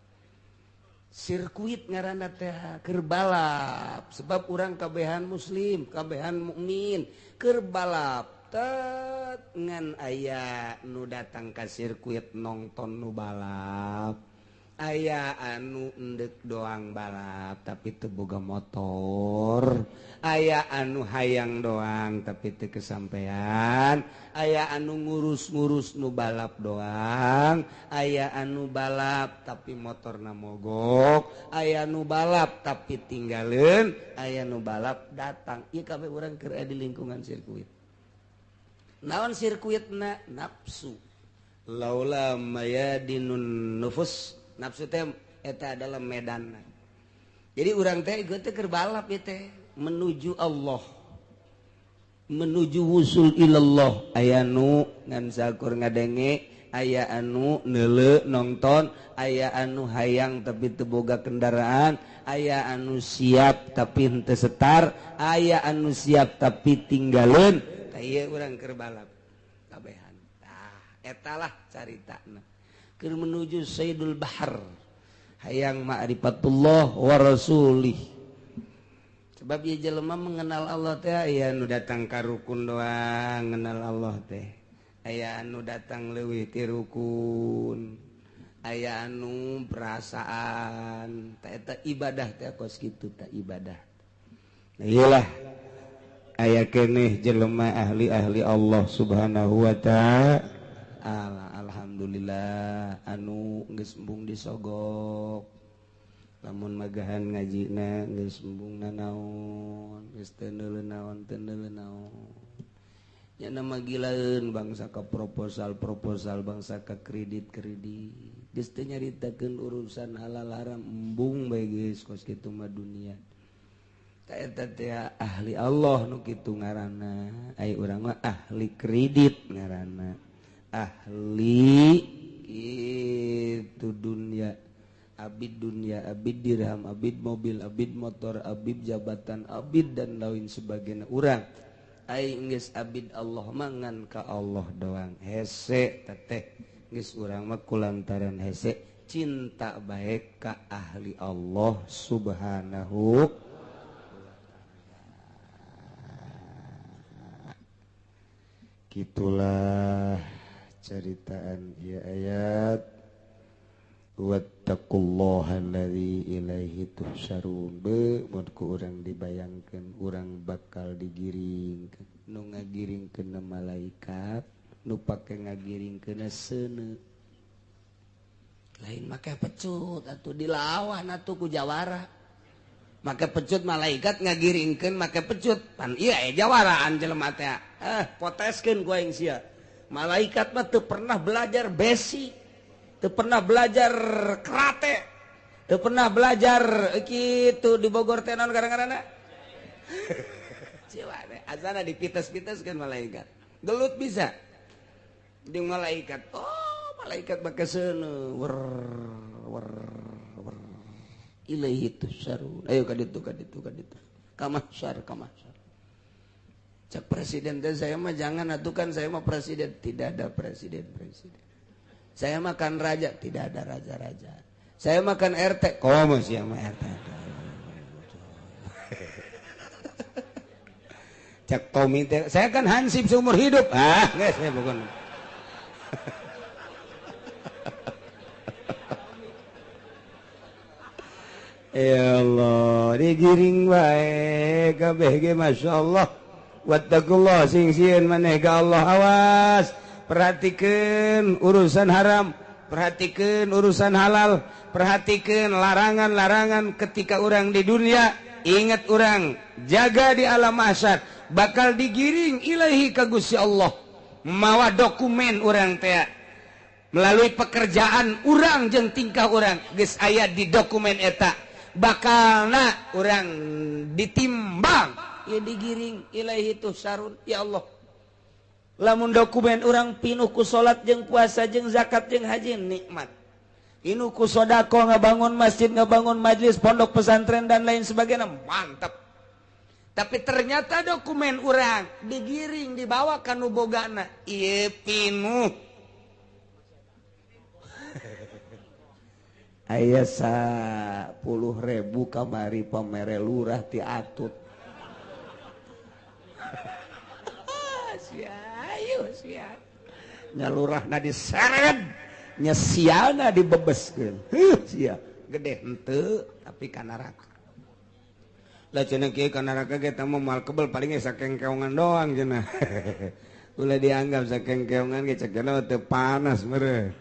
sirkuit ngaranna teh keur balap sebab urang kabehan muslim kabehan mukmin keur balap tet ngan aya nu datang ka sirkuit nongton nu balap Aya anu endek doang balap tapi teu boga motor, aya anu hayang doang tapi teu kesampean, aya anu ngurus-ngurus nu balap doang, aya anu balap tapi motorna mogok, aya nu balap tapi tinggaleun, aya nu balap datang. Ieu kabeh urang keur di lingkungan sirkuit. Naon sirkuitna? Nafsu. Laula mayadinun nufus. Nafsu teh eta adalah medan. Jadi urang teh ieu teh keur balap ieu teh menuju Allah, menuju wusul ilallah. Aya nu ngan sakur ngadenge, aya anu neuleu nonton, aya anu hayang tapi teu boga kendaraan, aya anu siap tapi henteu setar, aya anu siap tapi tinggaleun. Tah ieu urang keur balap kabehan. Tah eta lah caritana. Keur menuju Sayyidul Bahar, hayang ma'rifatullah wa rasulih. Sebab ieu jelema mengenal Allah teh aya nu datang ka rukun doang ngenal Allah teh, aya anu datang leuwih ti rukun, aya anu perasaan teh eta ibadah teh kos kitu teh ibadah. Nah iyalah aya keneh jelema ahli-ahli Allah Subhanahu wa ta'ala. Alhamdulillah anu geus embung disogok, lamun magahan ngajina geus embung nanaon, geus teu neuleuh naon, teu neuleuh naon. Nya mah gilaeun bangsa ka proposal-proposal, bangsa ka kredit-kredit, geus teu nyaritakeun urusan halal haram, embung bae geus kos kitu mah dunia. Tah eta teh ahli Allah nu kitu ngaranna, ai urang mah ahli kredit ngaranna. Ahli itu dunia, abid dunia, abid dirham, abid mobil, abid motor, abid jabatan, abid dan lain sebagainya. Urang ai geus abid Allah mangan ka Allah doang hese teteh geus urang mah kulantaran hese cinta bae ka ahli Allah Subhanahu. Gitulah ceritaan ieu ayat. Wattaqullaha allazi ilaihi tuhsyarun. Mun ku urang dibayangkeun urang bakal digiringkeun, nu ngagiringkeun malaikat, nu pake ngagiringkeun seuneu. Lain make pecut atuh dilawan atuh ku jawara. Make pecut malaikat ngagiringkeun make pecut. Pan ieu aya jawaraan jelema teh. Poteskeun ku aing sia. Malaikat mah teu pernah belajar besi, teu pernah belajar karate, teu pernah belajar kitu di Bogor teh naon gara-garana. Ciwane azana dipites-piteskeun malaikat. Gelut bisa jeung malaikat. Oh, malaikat make seuneu wer wer wer. Ilaihi tusarun. Ayo ka ditu ka ditu ka ditu. Ka mahsyar ka mahsyar. Cak presiden teh saya mah jangan atuh kan saya mah presiden, tidak ada presiden presiden. Saya makan raja, tidak ada raja-raja. Saya makan RT, komo sih sama RT. Cak Tommy teh, saya kan hansip seumur hidup. Ah, geus saya bukan. Ya Allah, digiring bae kabeh ge masyaallah. Wattaqullah sing sieun maneh ka Allah, awas perhatikeun urusan haram, perhatikeun urusan halal, perhatikeun larangan-larangan ketika urang di dunia. Ingat urang jaga di alam mahsyar bakal digiring ilahi ka Gusti Allah mawa dokumen urang teh melalui pekerjaan urang jeung tingkah urang geus aya di dokumen eta bakalna urang ditimbang ya digiring ilaihi tuhsarun. Ya Allah, lamun dokumen urang pinuh ku salat jeung puasa jeung zakat jeung haji nikmat, pinuh ku sedekah ngabangun masjid, ngabangun majlis, pondok pesantren dan lain sebagainya, mantap. Tapi ternyata dokumen urang digiring dibawa ka nu bogana ieu pinuh aya 10.000 kamari pamere lurah ti atut. Ayo sia. Nyalurahna diseret Nya siana dibebeskeun. Heuh sia gede henteu tapi ka neraka. Lah cenah kieu ka neraka ge tah moal kebel paling ge sakengkeongan doang cenah. Ulah dianggap sakengkeongan ge cek cenah teu panas meureun.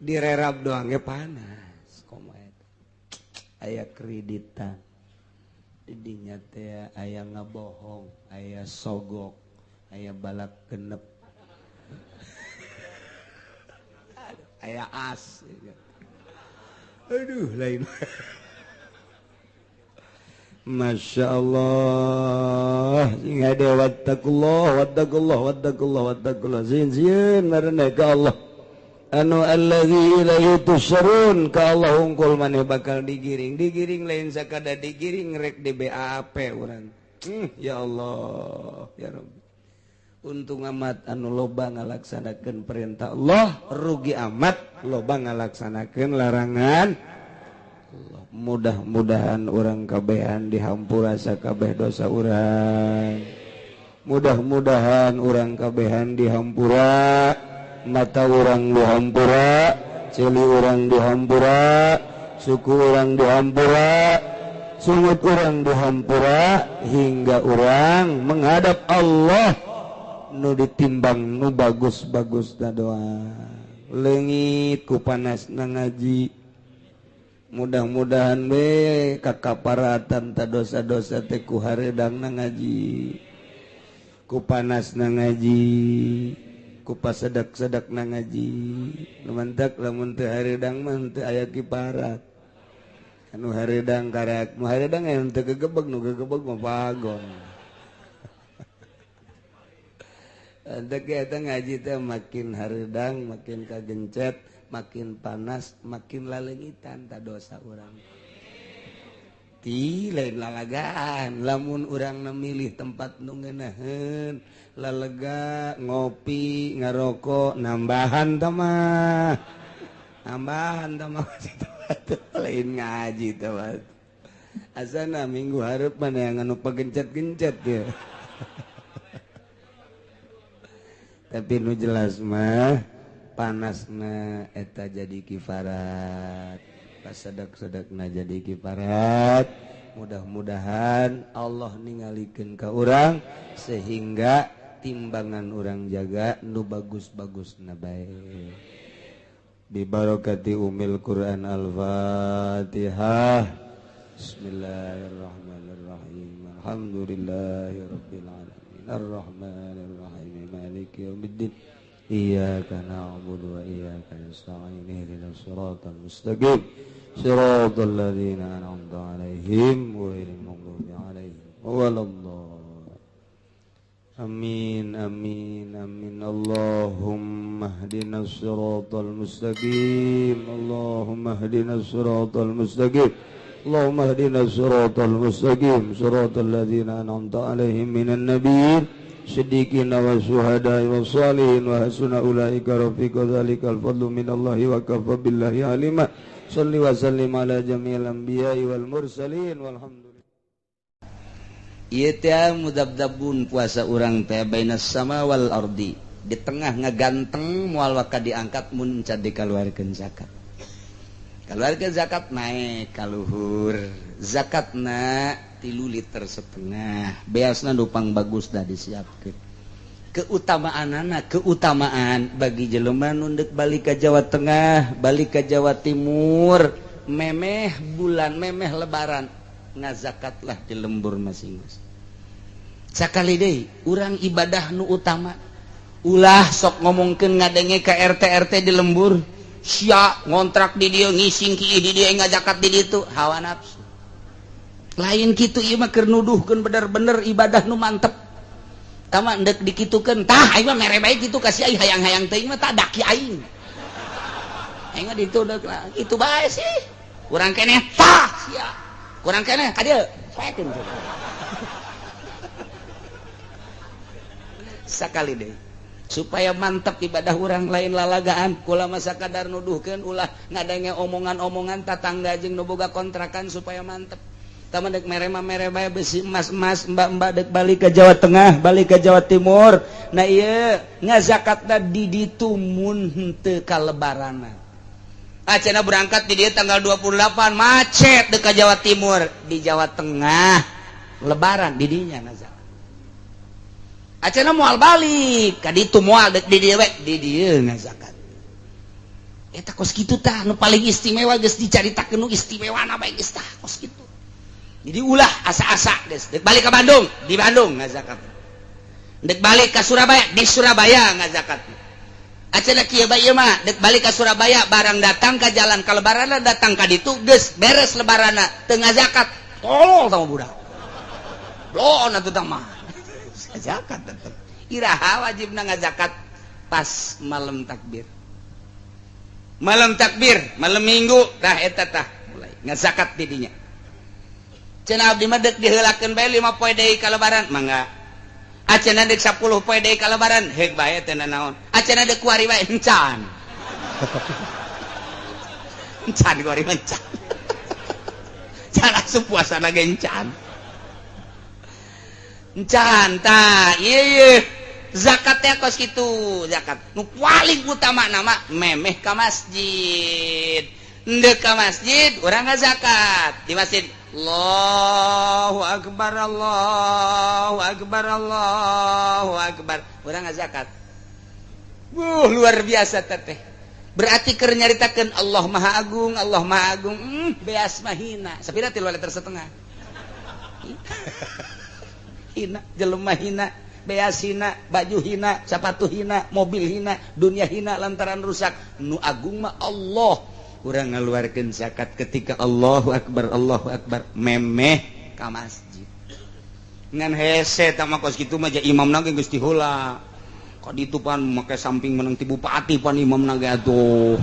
Direrap doang ge panas. Komo eta. Aya kreditan. Didinya teh aya ngabohong, aya sogok, aya balak genep. Aya as. Aduh lain. Masya Allah. Sehingga dia wattaqullah wattaqullah wattaqullah wattaqullah. Zin zin marana ka Allah. Anu allazi ilaihi tusyarun ka Allah hungkul maneh bakal digiring. Digiring lain sakada digiring rek di BAP urang. Ya Allah, ya Rabbi. Untung amat anu loba ngalaksanakeun perintah Allah, rugi amat loba ngalaksanakeun larangan Allah. Mudah-mudahan urang kabehan dihampura sakabeh dosa urang. Mudah-mudahan urang kabehan dihampura, mata urang dihampura, ceuli urang dihampura, suku urang dihampura, sungut urang dihampura, hingga urang menghadap Allah nu ditimbang nu bagus-bagus na doa. Leungit ku panasna ngaji. Mudah-mudahan we kakaparatan ta dosa-dosa teh ku hareudangna ngaji. Ku panasna ngaji, ku pasedak-sedakna ngaji. Lumantak lamun teu hareudang mah teu aya kiparat. Anu hareudang karak, nu hareudang aya teu gegebeg, nu gegebeg mah bagong. Dek eta ngaji teh makin hareudang, makin kagencet, makin panas, makin laleungitan ta dosa urang. Ti lain lalagaan, lamun urang memilih tempat nu ngeunaheun, lalega ngopi, ngarokok, nambahan tah mah. Nambahan tah mah lain ngaji tah mah. Asana minggu hareup mana yang anu pagencet-gencet ya. Tapi nu jelas mah panasna eta jadi kifarat, pasedak-sedakna jadi kifarat. Mudah-mudahan Allah ningalikeun ka urang sehingga timbangan urang jaga nu bagus-bagusna bae. Bi barakati umil Quran. Al-Fatihah. Bismillahirrahmanirrahim. Alhamdulillahirabbil alamin. Arrahmanirrahim. Maliki yaumiddin. Iyyaka na'budu wa iyyaka nasta'in. Ihdinas siratal mustaqim. Siratal ladzina an'amta 'alaihim ghairil maghdubi 'alaihim waladdallin. Amin amin amin. Allahumma ihdinas siratal mustaqim. Allahumma ihdinas siratal mustaqim. Allahumma ihdinas siratal mustaqim. Siratal ladzina an'amta 'alaihim minan nabiyyin siddiqina wa syuhada'i wa shalihin wa hasuna ulaika rafiqa. Dzalikal fadlu minallahi wa kafa billahi alima. Shalli wa sallim ala jami'il anbiya'i wal mursalin walhamdulillah. Ieu teh mudabdabun puasa urang teh bainas sama wal ardi, di tengah ngaganteng moal waka diangkat mun can dikaluarkeun zakat. Kaluarkeun zakat naik ka luhur. Zakatna 3,5 liter. Beasna nu pang bagus dah disiapkeun. Keutamaanana, keutamaan bagi jelema nu deuk balik ka Jawa Tengah, balik ka Jawa Timur, memeh bulan, memeh lebaran, ngazakatlah di lembur masing-masing. Sakali deui urang ibadah nu utama. Ulah sok ngomongkeun ngadenge ka RT RT di lembur, sia ngontrak di dieu ngising ki di dieu ngazakat di ditu, hawa nafsu. Lain kitu ieu mah keur nuduhkeun bener-bener ibadah nu mantep. Tama ndek dikitukeun, tah aing mah mere bae kitu ka si aing hayang-hayang teuing mah tah daki aing. Aing mah ditu deuk lah, kitu bae sih. Kurang keneh tah sia. Kurang keneh ka dieu, soekeun. Sakali deui supaya mantep ibadah urang lain lalagaan, kula mah sakadar nuduhkeun ulah ngadenge omongan-omongan tatangga jeung nu boga kontrakan supaya mantep. Tama dek mere mah mere bae, besi emas emas. Mbak-mbak dek balik ke Jawa Tengah, balik ke Jawa Timur. Nah, iya, ngazakatna di ditu mun henteu kalebaranna. Acana berangkat di dia tanggal 28, macet dek ke Jawa Timur, di Jawa Tengah lebaran, di dinya ngazakat. Acana moal balik ka ditu, moal, dek di dieu we, di dieu ngazakat. Eta kos kitu tah nu paling istimewa. Geus dicaritakeun nu istimewa na bae, geus tah kos kitu. Jadi ulah asa-asa. Geus dek balik ke Bandung, di Bandung ngazakat. Dek balik ke Surabaya, di Surabaya ngazakat. Acana kieu bae ieu mah, dek balik ke Surabaya, barang datang ke jalan ka lebaranna, datang ka ditu geus beres lebaranna, teu ngazakat, tolol sama budak blon atuh. Tah mah zakat tetep. Iraha wajibna ngazakat? Pas malam takbir, malam takbir, malam Minggu tah, eta tah mulai ngazakat di dinya. Cenah abdi mah dek diheulakeun bae 5 poe deui ka lebaran, mangga. Acenah dek 10 poe deui ka lebaran, heuk bae, teu naon. Acenah dek kuari bae, encan, encan kuari mah, encan can asup puasa lagi, encan, encan. Tah ieu, ieu zakat teh kos kitu. Zakat nu paling utama nama memeh ka masjid. Ndek ka masjid urang ngazakat di masjid. Allahu akbar, Allahu akbar, Allahu akbar, urang ngazakat. Luar biasa teteh. Berarti keur nyaritakeun Allah Maha Agung, Allah Maha Agung. Beas mah hina. Sapira? 3,5 liter. Hina, jelema hina, beas hina, baju hina, sepatu hina, mobil hina, dunia hina lantaran rusak. Nu agung mah Allah. Urang ngaluarkeun zakat ketika Allahu akbar, Allahu akbar, memeh ka masjid. Ngan hese tah mah kos kitu mah, ja imamna ge geus diheula. Ka ditu pan make samping menang ti bupati pan imamna ge atuh.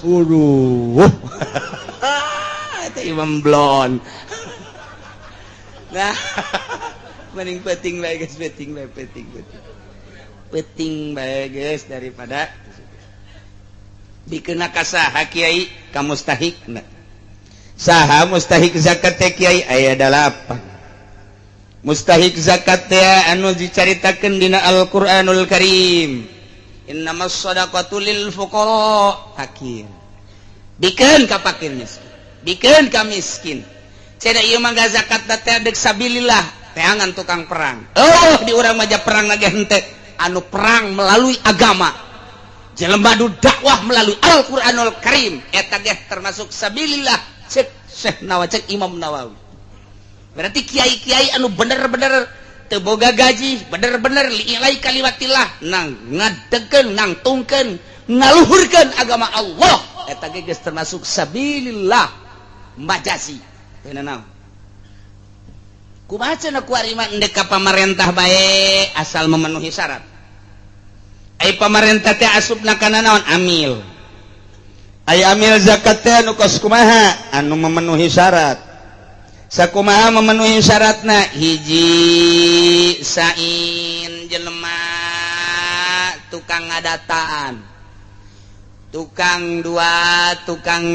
Waduh. Eta imam blon. Nah, mending penting bae geus, penting bae, penting, penting. Penting bae geus daripada dikena. Ka saha, Kiai, ka mustahikna? Saha mustahik zakat teh, Kiai? Aya dalapan mustahik zakat teh anu dicaritakeun dina Al-Qur'anul Karim. Innamas shadaqatu lil fuqara, fakir. Bikeun ka fakir miskin, bikeun ka miskin. Cenah ieu mah zakat teh dek sabilillah, teangan tukang perang. Oh, di urang mah perang lagi henteu. Anu perang melalui agama, jelema nu dakwah melalui Al-Qur'anul Karim, eta ge termasuk sabilillah, cek Syekh Nawawi, cek Imam Nawawi. Berarti kiai-kiai anu bener-bener teu boga gaji, bener-bener li'ilai kalimatillah, nang ngadegeun, nangtungkeun, ngaluhurkeun agama Allah, eta ge geus termasuk sabilillah majazi. Teu naon? Kumaha cenah kuari mah, endek ka pamarentah bae asal memenuhi syarat. Ai pamarentah teh asupna kana naon? Amil. Ai amil zakat teh anu kos kumaha? Anu memenuhi syarat. Sakumaha memenuhi syaratna? Hiji, sain jelema tukang ngadataan, tukang dua tukang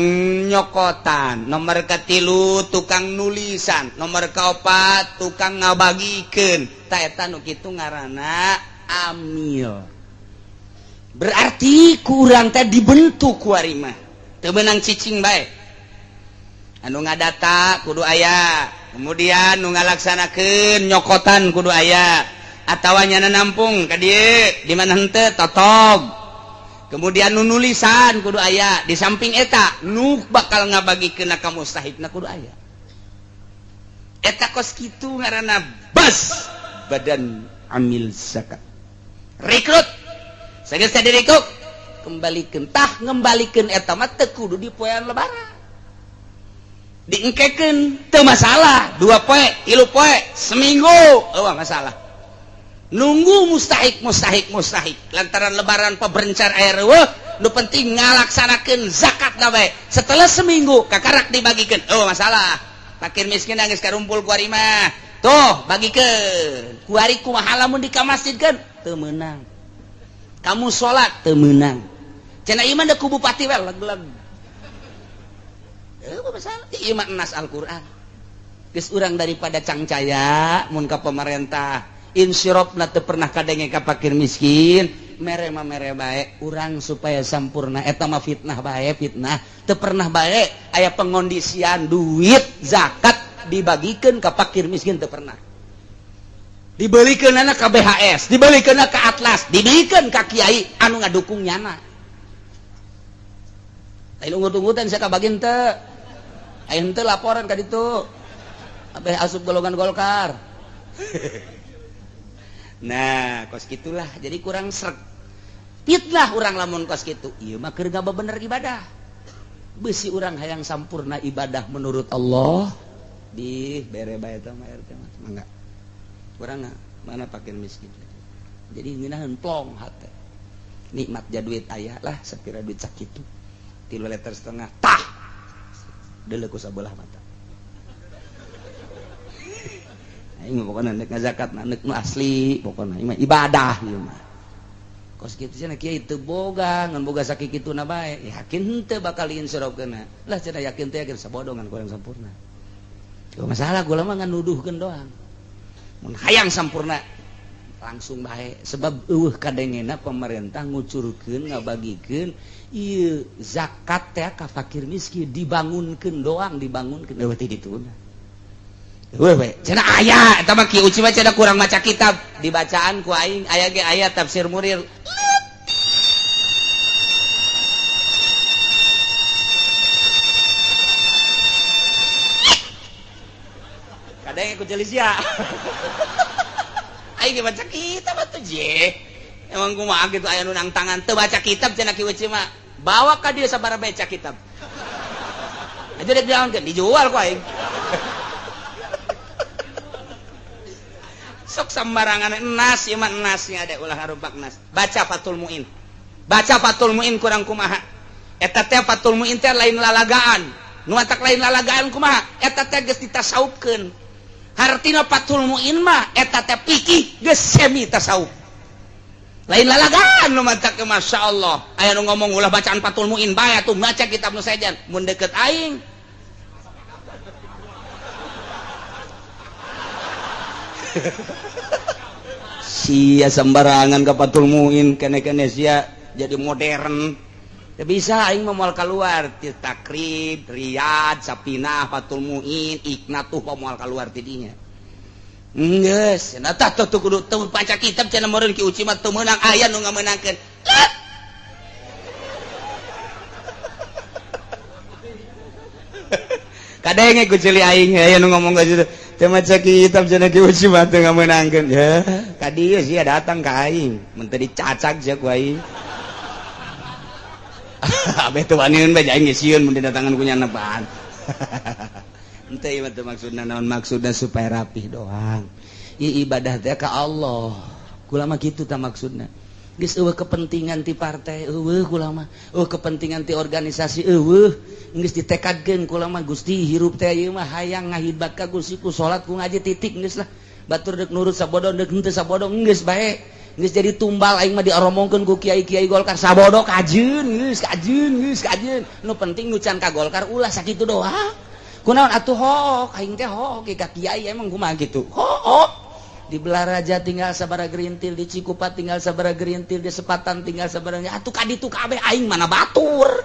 nyokotan, nomor katilu tukang nulisan, nomor kaopat tukang ngabagikeun. Tah, eta nu kitu ngaranna amil. Berarti kurang teh dibentuk kuari mah teu meunang cicing bae. Anu ngadata kudu aya, kemudian nu ngalaksanakeun nyokotan kudu aya, atawa nyana nampung ka dieu, di mana henteu totog. Kemudian nu nulisan kudu aya. Di samping eta, nu bakal ngabagikeun ka mustahikna kudu aya. Eta kos kitu ngaranna bas badan amil zakat. Rekrut sageus tadi, direkrut, kembalikan. Tah, ngembalikan eta mah teu kudu di poean lebaran, diengkekeun teu masalah, 2 poe, 3 poe, seminggu euweuh masalah. Nunggu mustahik, mustahik, mustahik lantaran lebaran peberencar air euweuh. Nu penting ngalaksanakeun zakat na bae. Setelah seminggu kakarak dibagikan, oh masalah. Fakir miskin geus karumpul kuari mah, tuh bagikeun kuari. Kumaha lamun di ka masjid kan teu meunang, kamu salat teu meunang. Cenah ieu mah ku bupati we leg-leg. Euweuh masalah, ieu mah nas Al-Qur'an. Geus urang daripada cangcaya mun ka pemerintah insirofna teu pernah kadenge ka fakir miskin, mere mah mere bae urang supaya sampurna eta mah fitnah bae, fitnah teu pernah bae aya pengondisian duit zakat dibagikeun ka fakir miskin, teu pernah. Dibelikeun ka BHS, dibelikeun ka Atlas, dibelikeun ka kiai anu ngadukung nyana. Lain ungut-ungutan saya kabagin teu. Aya henteu laporan ka ditu. Abeh asup golongan Golkar. Nah, kos gitulah, jadi kurang sreg. Fitnah urang lamun kos kitu. Ieu mah keur bener ibadah. Besi urang hayang sampurna ibadah menurut Allah di bere bae eta mah RT mah. Mangga. Kurang mana fakir miskin. Jadi ngeunaheun plong hate. Nikmat ja duit aya lah sapira duit sakitu. 3,5 liter tah. Deuleu ku sabelah mata. Aing mah pokona nek ngazakat nek nu asli pokona ieu mah ibadah ieu mah. Kos kitu cenah kiai teu boga ngan boga sakikituna bae. Yakin henteu bakal insyirofkeuna. Lah cenah yakin teh yakin sabodo ngan kurang sampurna. Teu masalah gula mah ngan nuduhkeun doang. Mun hayang sampurna langsung bae sebab eueuh kadengena pemerintah ngucurkeun ngabagikeun ieu zakat teh ka fakir miskin dibangunkeun doang, dibangunkeun eueuh teh dituna. Eueuh we cenah aya eta mah Ki Uci mah cenah kurang maca kitab, dibacaan ku aing aya ge aya tafsir Murir. Kadang ku jelisia. Aing baca kitab atuh je. Emang kumaha kitu aya nu nang tangan teu baca kitab cenah Ki Uci mah. Bawa ka dieu sabaraha baca kitab. Aja dek diangkeun dijual ku aing. Sok sembarangan enas ieu mah enasnya ada ulah harupak nas. Baca Fathul Muin. Baca Fathul Muin kurang kumaha. Eta teh Fathul Muin teh lain lalagaan. Nu matak lain lalagaan kumaha? Eta teh geus ditasaupkeun. Hartina Fathul Muin mah eta teh fikih geus semi tasawuf. Lain lalagaan nu matak Masya Allah. Aya nu ngomong ulah bacaan Fathul Muin bae atuh maca kitab nu sejen. Mun deket aing sia sembarangan ke Fathul Muin kene-kene sia jadi modern. Ya bisa aing mah moal keluar ti Takrib, Riyad, Sapinah, Fathul Muin, Iknat tuh moal keluar ti dinya. Geus, cenah tah tuh kudu teu baca kitab cenah meureun Ki Uci mah teu meunang aya nu ngamenangkeun. Kadenge ku ceuli aing aya nu ngomong ka situ. Teu maca kitab cenah Ki Uci mah teu ngamenangkeun. Ya, ka dieu sia datang ka aing, mun teu dicacag sia ku aing. Abeh teu waniun bae aing geus sieun mun didatangan ku nyana apaan. Henteu ieu mah teu maksudna naon, maksudna supaya rapih doang. Ieu ibadah teh ka Allah. Kula mah kitu tah maksudna. Geus eueuh kepentingan ti partai eueuh kula mah, eueuh kepentingan ti organisasi eueuh. Geus ditekadkeun kula mah Gusti hirup teh ieu mah hayang ngahidmat ka Gusti ku salat ku ngaji titik geus lah. Batur deuk nurut sabodo deuk henteu sabodo geus bae. Geus jadi tumbal aing mah dioromongkeun ku kiai-kiai Golkar sabodo kajeun geus kajeun geus kajeun. Nu penting nu can ka Golkar ulah sakitu doang. Kunaon atuh hook aing teh hook ka kiai emang kumaha kitu. Hook. Di Belaraja tinggal sabara gerintil, di Cikupa tinggal sabara gerintil, di Sepatan tinggal sabara atuh ka ditu kabeh aing mana batur.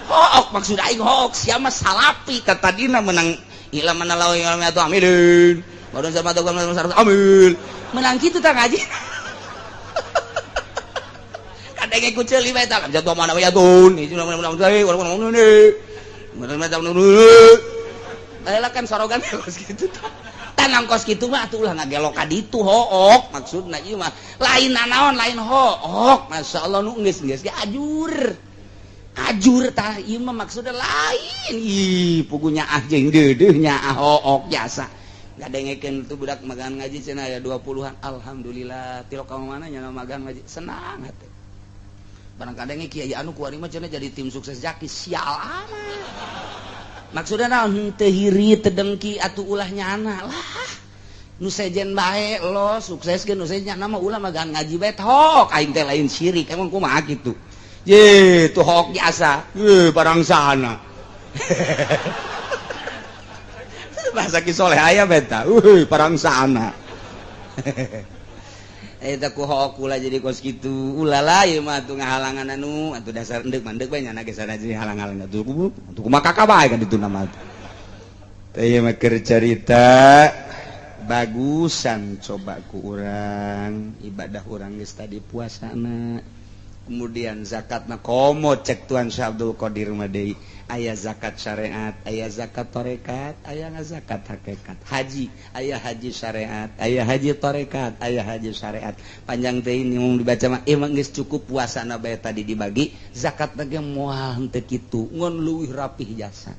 Hook maksud aing hook sia mah salapi katadina menang ila mana lawan yang atuh amilin. Baru sama tuh amil. Menang kitu tah ngaji. Kadenge ku ceuli bae tah jatuh mana ya tun. Bae kan sorogan kos kitu tah. Tanang kos kitu mah atuh ulah ngagelok ka ditu hook maksudna ieu mah lain nanaon lain hook. Masyaallah nu geus-geus ge ajur. Ajur tah ieu mah maksudna lain. Ih pugunya ah jeung deudeuh nya hook jasa. Ngadengekeun tuh budak magang ngaji cenah aya 20-an. Alhamdulillah tilok ka mana nya magang ngaji senang hate. Barang kadenge kiai anu kuari mah cenah jadi tim sukses Zaki sial amat. Maksudna naon henteu hiri teu dengki atuh ulah nyana lah. Nu sejen bae lo sukseskeun nu sejen nyana mah ulah magang ngaji bae tok aing teh lain syirik emang kumaha kitu. Ye tuh hok jasa. Ye barang sana. Bahasa Ki Soleh aya beta. Parang sana. Eta ku kula jadi kos kitu. Ulala ieu mah atuh ngahalangan anu atuh dasar endek mandek bae nyana ge sana jadi halang-halang atuh atuh kumaha kakak bae kan ditu nama teh. Ieu mah keur carita bagusan coba ku urang ibadah urang geus tadi puasana. Kemudian zakatna komo cek Tuan Syekh Abdul Qadir mah deui aya zakat syariat, aya zakat tarekat, aya zakat hakikat. Haji, aya haji syariat, aya haji tarekat, aya haji syariat. Panjang teh ini mau dibaca mah emang geus cukup puasana bae tadi dibagi, zakat ge moal henteu kitu, ngon leuwih rapih jasa.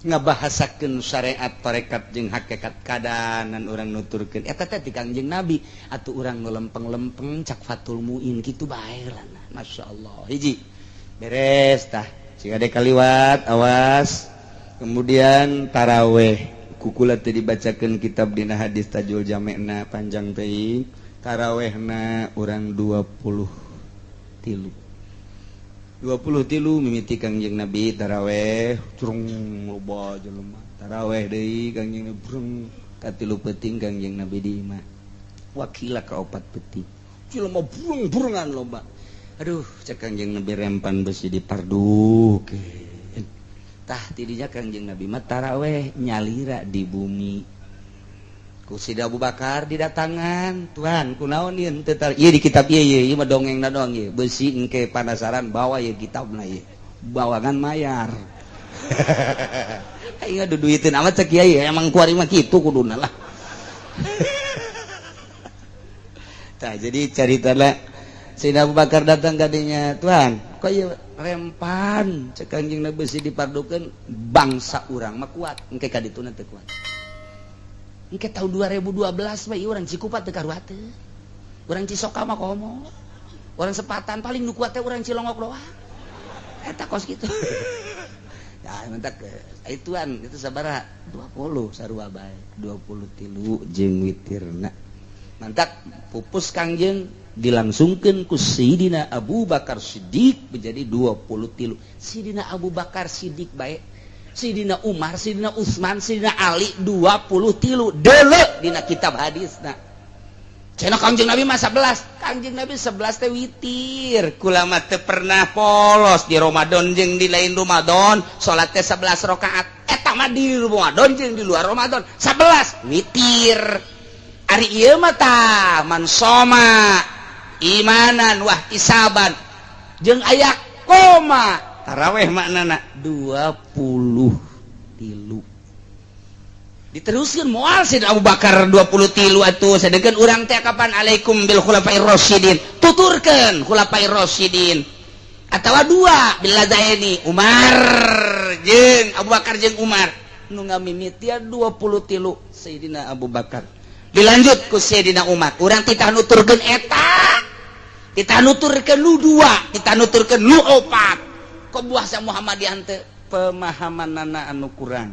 Ngabahasakeun syariat tarekat jeung hakikat kadanan urang nuturkeun eta teh ti Kangjeng Nabi atuh urang nu lempeng-lempeng cak Fatul Muin kitu bae lah. Masya Allah, hiji beres tah jika ada kaliwat awas. Kemudian taraweh kukula teh dibacakeun kitab dina hadis Tajul Jamena panjang teuing. Tarawehna urang 20 tilu 20 tilu mimiti Kangjeng Nabi taraweh curung loba jelema taraweh deui Kangjeng Nabi brung katilu peuting Kangjeng Nabi di imah wakila ka opat peuting jelema burung-burungan loba. Aduh, cek Kangjeng Nabi rempan besi dipardukeun. Tah tidinya Kangjeng Nabi mah taraweh nyalira di bumi ku Sida Abu Bakar didatangan. Tuhan, kunaon ieu teu ieu di kitab ieu ieu ieu mah dongengna doang ieu besi engke panasaran bawa ieu kitabna ieu bawangan mayar aing duduiteun amat. Cek kiai emang kuari mah kitu kuduna lah. Tah jadi caritana Sayyidina Abu Bakar datang kadinya, Tuhan, kok ieu rempan? Cek Kangjeng Nabi besi dipardukeun, bangsa urang mah kuat, engke ka dituna teu kuat. Engke tahun 2012 mah ieu urang Cikupa teu karuateun, urang Cisoka mah komo, urang Sepatan paling nu kuat teh urang Cilongok doang. Eta kos kitu ya mentak ituan itu sabaraha 20 sarua bae 20 tilu jeung witirna. Mantak pupus Kangjeng dilangsungkan ku Sayyidina Abu Bakar Siddiq menjadi 20 tilu. Sayyidina Abu Bakar Siddiq baik, Sayyidina Umar, Sayyidina Utsman, Sayyidina Ali 20 tilu dele dina kitab hadisna. Cenah Kangjeng Nabi mah 11. Kangjeng Nabi 11 teh witir. Kula mah teu pernah polos di Ramadan jeung di lain Ramadan salat teh 11 rakaat. Eta mah di Ramadan jeung di luar Ramadan 11 witir. Ari ieu mah tah man soma imanan wah isaban jeung aya koma taraweh maknana 20 tilu diteruskan moal Sayyidina Abu Bakar 20 tilu atuh. Sedangkan urang teh kapan alaikum bil khulafair rasyidin, tuturkeun khulafair rasyidin atawa dua biladaini Umar jeung Abu Bakar jeung Umar nu ngamimitian 20 tilu Sayyidina Abu Bakar dilanjut ku Sayyidina Umar. Urang titah nuturkeun eta, titah nuturkeun nu dua, titah nuturkeun nu opat. Kok buah sa Muhammadiyah teh pemahamanana anu kurang.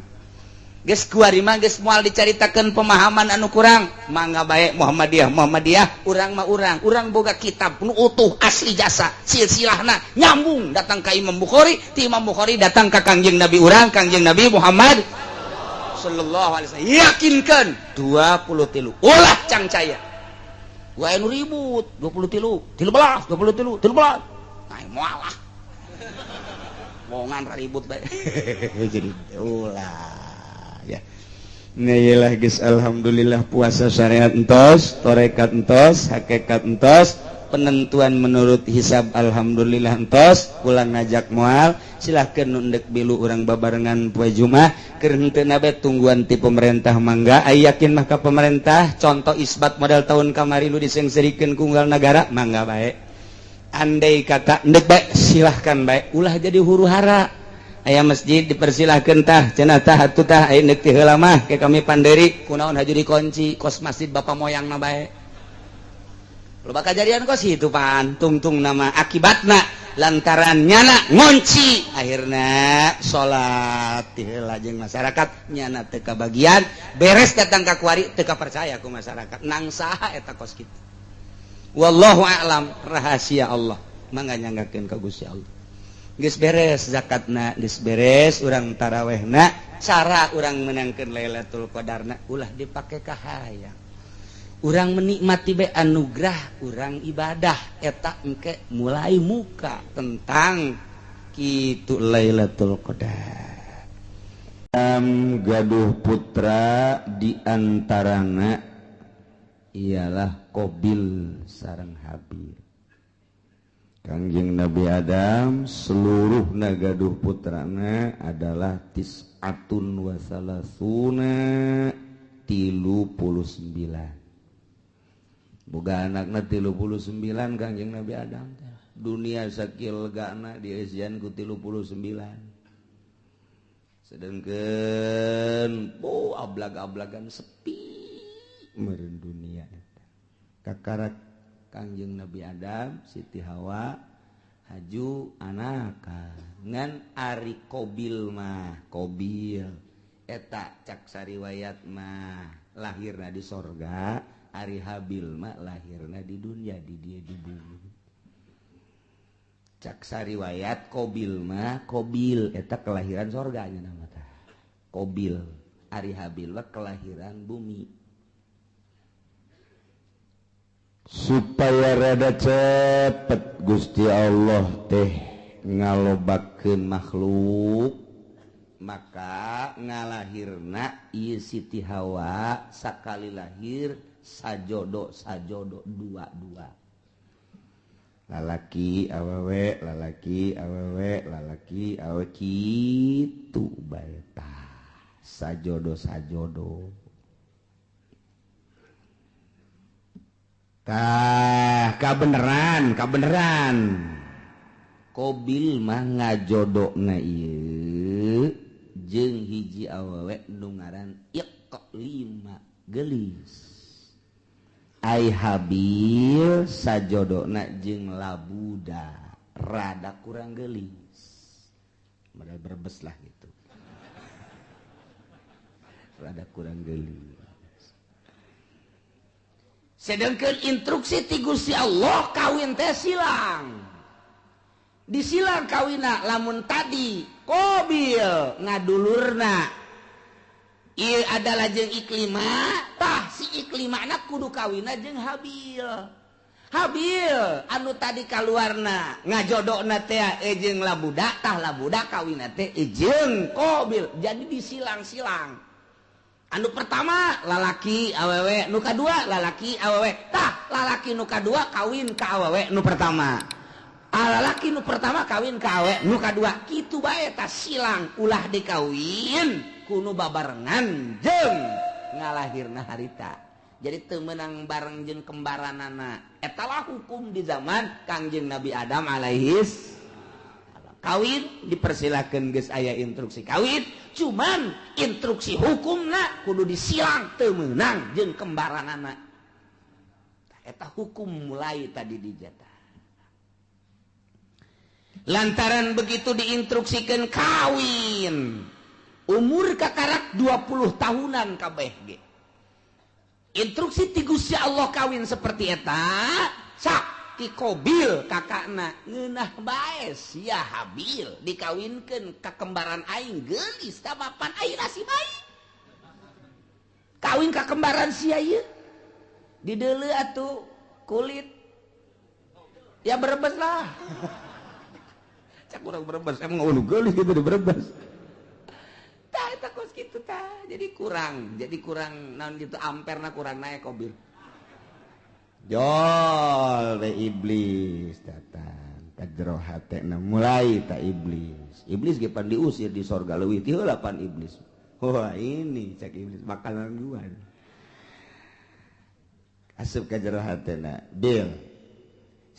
Geus kuari mah geus moal dicaritakeun pemahaman anu kurang. Mangga bae Muhammadiyah Muhammadiyah, urang mah urang urang boga kitab nu utuh asli jasa silsilahna nyambung datang ka Imam Bukhari, ti Imam Bukhari datang ka Kangjeng Nabi urang, Kangjeng Nabi Muhammad sallallahu alaihi wasallam. Yakinkan 20 tilu, ulah cangcaya wae nu ribut 20 tilu 13 20 tilu 13. Nah, moal lah wongan ribut bae. Jadi ulah ya. Nah, iyalah guys, alhamdulillah puasa syariat entos, torekat entos, hakikat entos, penentuan menurut hisab alhamdulillah entos. Pulang ngajak moal, silahkan nundek bilu urang babarengan poe Jumat. Keur henteu bae tungguan ti pemerintah mangga. Ai yakin mah ka pemerintah, contoh isbat model tahun kamari nu disengserikeun ku unggal negara, mangga bae. Andai kata ndek bae silahkan bae, ulah jadi huru hara. Aya masjid dipersilahkan tah cenah tah atuh tah aya neuk ti heula mah ke kami panderi kunaon haju dikunci kos masjid bapak moyang na bae. Loba kajadian kos itu pan tungtung nama akibatna lantaran nyana ngunci akhirna salat ti heula jeung masyarakat nyana teu kabagian. Beres datang ka kuari teu percaya ku masyarakat nang saha eta kos kitu. Wallahu a'lam, rahasia Allah mangga nyanggakeun ka Gusti Allah. Geus beres zakatna, geus beres urang tarawehna, cara urang menangkeun Lailatul Qadarna ulah dipake kahayang. Urang menikmati be anugerah urang ibadah eta engke mulai muka tentang kitu Lailatul Qadar. Gaduh putra diantarana ialah Qabil sareng Habil. Kangjeng Nabi Adam seluruh gaduh putrana adalah tis'atun wa salasuna 39. Boga anakna 39 Kangjeng Nabi Adam. Dunia sakieu legana dieusian ku 39. Sedangkan oh ablag-ablagan sepi meureun dunia eta. Kakarak Kangjeng Nabi Adam, Siti Hawa haju anaka ngan ari Qabil mah, Qabil eta cak sariwayat mah lahirna di sorga, ari Habil mah lahirna di dunia, di dia di bumi. Cak sariwayat Qabil mah, Qabil eta kelahiran sorga nya nama tah. Qabil, ari Habil mah kelahiran bumi. Supaya rada cepet Gusti Allah teh ngalobakeun makhluk, maka ngalahirna ieu Siti Hawa sakali lahir sajodo sajodo dua-dua. Lalaki awewe, lalaki awewe, lalaki awewe kitu bae tah. Sajodo sajodo. Tah kabeneran, kabeneran. Qabil mah ngajodona ieu jeung hiji awewe nu ngaran Iqlima geulis. Ai Habil sajodona jeung Labuda rada kurang geulis. Modal Brebes lah gitu. Rada kurang geulis. Sedangkan instruksi ti Gusti Allah kawin teh silang. Disilang kawina lamun tadi Qabil ngadulurna ieu adalah jeung Iklima, tah si Iklimana kudu kawina jeung Habil. Habil anu tadi kaluarna ngajodona teh jeung Labuda, tah Labuda kawina teh jeung Qabil. Jadi disilang-silang. Anu pertama lalaki awewe, nu kadua lalaki awewe. Tah lalaki nu kadua kawin ka awewe nu pertama. Lalaki nu pertama kawin ka awewe nu kadua. Kitu bae tah silang, ulah dikawin ku nu babarengan jeung ngalahirna harita. Jadi teu meunang bareng jeung kembaranana. Eta lah hukum di zaman Kangjeng Nabi Adam alaihis. Kawin dipersilakan geus aya instruksi kawin, cuman instruksi hukumna kudu disilang teu meunang jeung kembaranana. Eta hukum mulai tadi dijatah. Lantaran begitu diinstruksikan kawin, umur kakarak 20 tahunan kabeh ge. Instruksi ti Gusti Allah kawin seperti eta, sak ti Qabil kakakna ngeunah bae sia Habil dikawinkeun ka kembaran aing geulis tah papan aing si bae. Kawin ka kembaran sia ieu. Dideuleu atuh kulit. Ya Brebes lah. Cak urang Brebes emang ulu geulis gitu di Brebes. Tah eta kos kitu tah. Jadi kurang naon gitu amperna kurang naik Qabil. Jol we iblis datang ka jero hatena mulai ta iblis. Iblis ge pan diusir di sorga leuwih ti heula pan iblis. Wah ini cek iblis makanan gua. Asup ka jero hatena, Bil.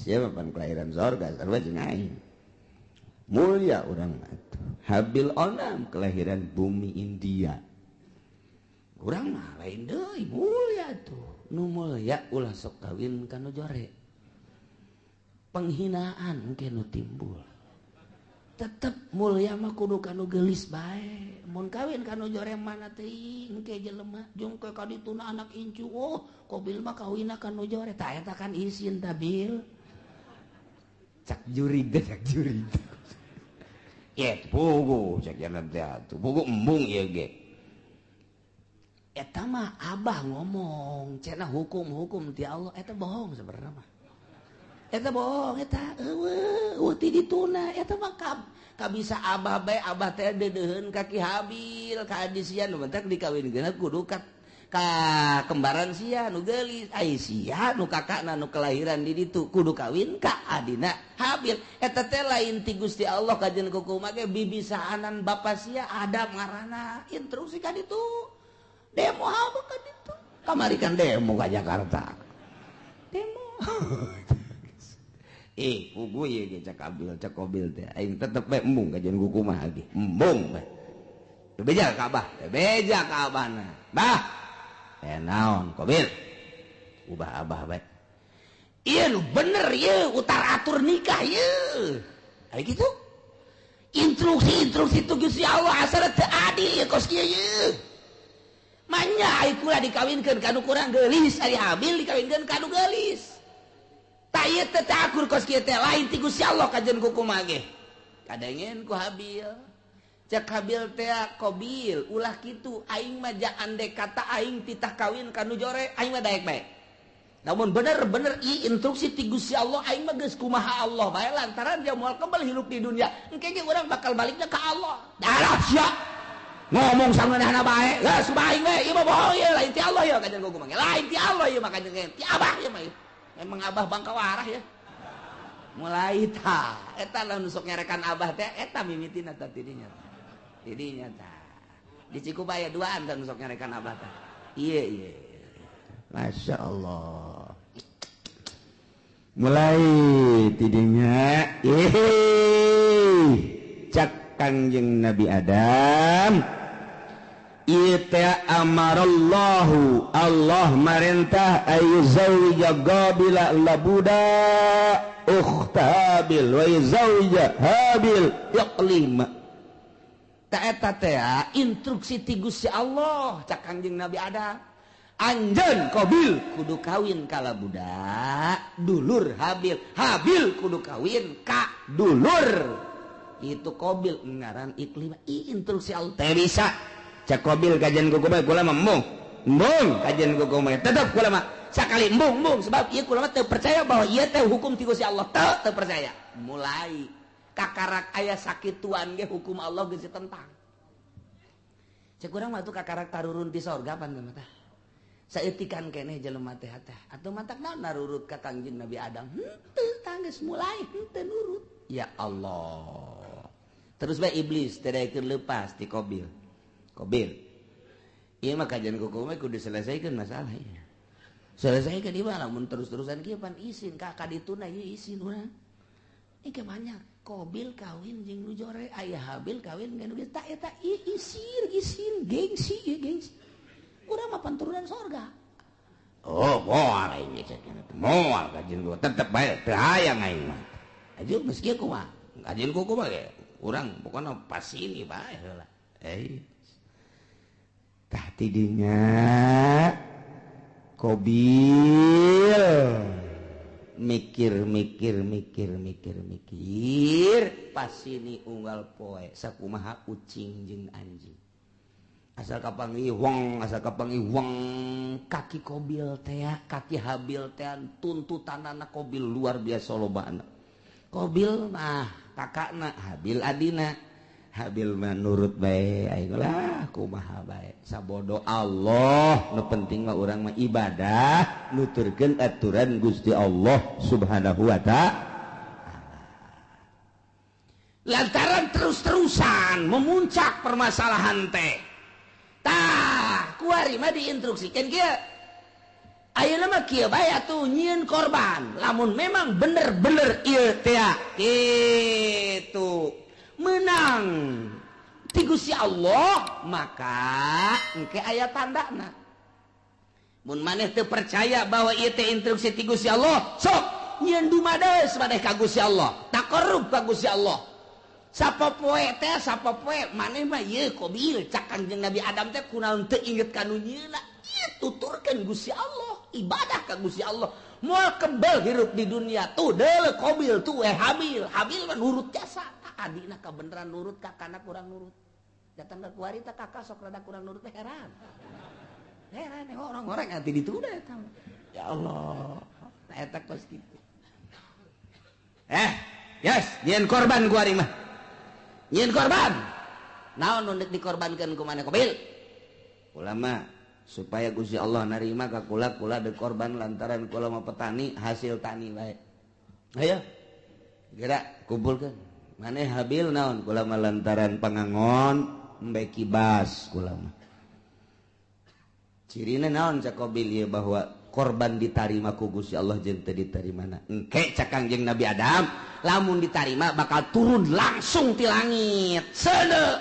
Siapa pan kelahiran sorga sarua jeung aing. Mulia urang atuh. Habil onam kelahiran bumi India. Urang mah lain deui mulia tuh. Nu mulia ulah sok kawin ka nu jore. Penghinaan engke nu timbul. Tetep mulia mah kudu ka nu geulis bae. Mun kawin ka nu jore mana teuing engke jelema jeung ke ka dituna anak incu. Oh, Qabil mah kawinna ka nu jore. Tah eta kan isin tabil. Cak jurig teh, cak jurig. Ye pugu cek jalan teh atuh pugu embung ieu ge. Eta mah abah ngomong cenah hukum-hukum ti Allah eta bohong sebenarnya mah. Eta bohong eta eueuh ti dituna eta mah kabisa abah bae abah teh deudeuheun ka Ki Habil ka adi sia nu mentak dikawinkeun kudu ka kembaran sia nu geulis ai sia nu kakakna nu kelahiran di ditu kudu kawin ka adina Habil eta teh lain ti Gusti Allah kajen kukumaha ge bibisaanan bapa sia Adam ngaranna instruksi ka ditu demo apa ka ditu kamari kan demo ka Jakarta demo pugu ieu ge cak Abil cak Qabil teh aing tetep bae embung kajen kukumaha ge embung bae teu beja ka abah teu beja ka abahna bah naon Qabil ubah abah bae ieu nu bener ieu utar atur nikah ieu ari kitu instruksi-instruksi tu Gusti Allah asal teu adil ieu kos kieu ieu manya ai kula dikawinkeun ka nu kurang geulis ari Habil dikawinkeun ka nu geulis tah ieu teh teu akur kos kieu teh lain ti Gusti Allah kajen kukumaha ge kadengen ku Habil cek Habil teh Qabil ulah kitu aing mah andek kata aing titah kawin ka nu jore aing mah daek bae namun bener-bener ieu instruksi ti Gusti Allah aing mah geus kumaha Allah bae lantaran dia moal kebel hirup di dunia engke ge urang bakal baliknya ka Allah darah sia ngomong sangeunahna bae geus aing we ieu mah bohong ieu lain ti Allah ieu kajen kumaha lain ti Allah ieu mah kajen ti abah ieu mah emang abah bangka warah ya mulai ta eta lah nu sok nyarekan abah teh eta mimitina tah tidinya tidinya tah di Cikubaya duaan tah nu sok nyarekan abah tah ieu ieu Masya Allah mulai tidinya cak Kangjeng Nabi Adam ieu teh amarallahu Allah marentah ayyuzawija Qabila labuda ukhta Habil wa yuzawija Habil Iqlima ta eta teh instruksi ti Gusti Allah cak Kangjeng Nabi Adam anjeun Qabil kudu kawin ka labuda dulur Habil Habil kudu kawin ka dulur itu Qabil ngaran Iqlima instruksi Allah teh bisa cak Qabil kajian kuku bae kula mah embung embung kajian kuku bae tetep kula mah sakali embung embung sebab ieu kula mah teu percaya bahwa ieu teh hukum ti Gusti Allah teu percaya mulai kakarak aya sakituan ge hukum Allah geus ditentang cek urang mah tuh kakarak tarurun ti sorga pan mah tah saeutikan keneh jelema teh teh atuh mantak naon narurut ka Kangjeng Nabi Adam henteu tah geus mulai henteu nurut ya Allah terus bae iblis teu daekeun leupas ti Qabil Qabil ieu mah kajian kuku mah kudu selesaikan masalah ieu selesaikan ieu mah lamun terus-terusan kieu pan isin ka kadituna ieu isin urang ieu banyak Qabil kawin jeung nu jore aya Habil kawin jeung nu geus tah eta ieu isin isin gengsi ieu gengsi urang mah panturunan sorga oh moal aing cek moal kajian kuku tetep bae teu hayang aing mah aju geus kieu kumaha kajian kuku mah ge urang pokona pasini bae heula tah tidinya Qabil mikir mikir mikir mikir mikir pasini unggal poe sakumaha ucing jeung anjing asal kapanggih wong asal kapanggih wong kaki Qabil teh kaki Habil teh tuntutanana Qabil luar biasa lobana Qabil mah kakakna Habil adina Habil mah nurut bae aing lah kumaha bae sabodo Allah nu penting mah urang mah ibadah nuturkeun aturan Gusti Allah Subhanahu wa ta'ala lantaran terus-terusan memuncak permasalahan teh tah kuari mah diinstruksikeun kieu ayeuna mah kieu bae atuh nyieun korban lamun memang bener-bener ieu teh kitu menang ti Gusti Allah maka engke aya tandana mun maneh teu percaya bahwa ieu teh instruksi ti Gusti Allah sok nyieun dumades maneh ka Gusti Allah taqarrub ka Gusti Allah sapopoe teh sapopoe maneh mah ieu Qabil cak Kangjeng Nabi Adam teh kunaon teu inget ka nu nyieuna ieu tuturkeun Gusti Allah ibadah ka Gusti Allah moal kebel hirup di dunia tuh deuleu Qabil tuh Habil Habil mah nurut jasa Adina kabeneran nurut, kakana kurang nurut. Datang ke kuari teh kakak sok rada kurang nurut teh heran. Heran orang-orang ati ditunda eta. Ya Allah, tah eta kos kitu. Yes, nyieun korban kuari mah. Nyieun korban. Naon nu dikorbankeun ku maneh Kobil? Ulama supaya Gusti Allah narima ka kula, kula deuk korban lantaran kula mah petani hasil tani bae. Ayo. Gerak kumpulkeun. Maneh Habil naon kula mah lantaran pangangon embe kibas kula mah. Cirina naon cak Kobil ieu bahwa korban ditarima ku Gusti Allah jeung teu ditarimana. Engke cak Kangjeng Nabi Adam lamun ditarima bakal turun langsung ti langit. Seuneu.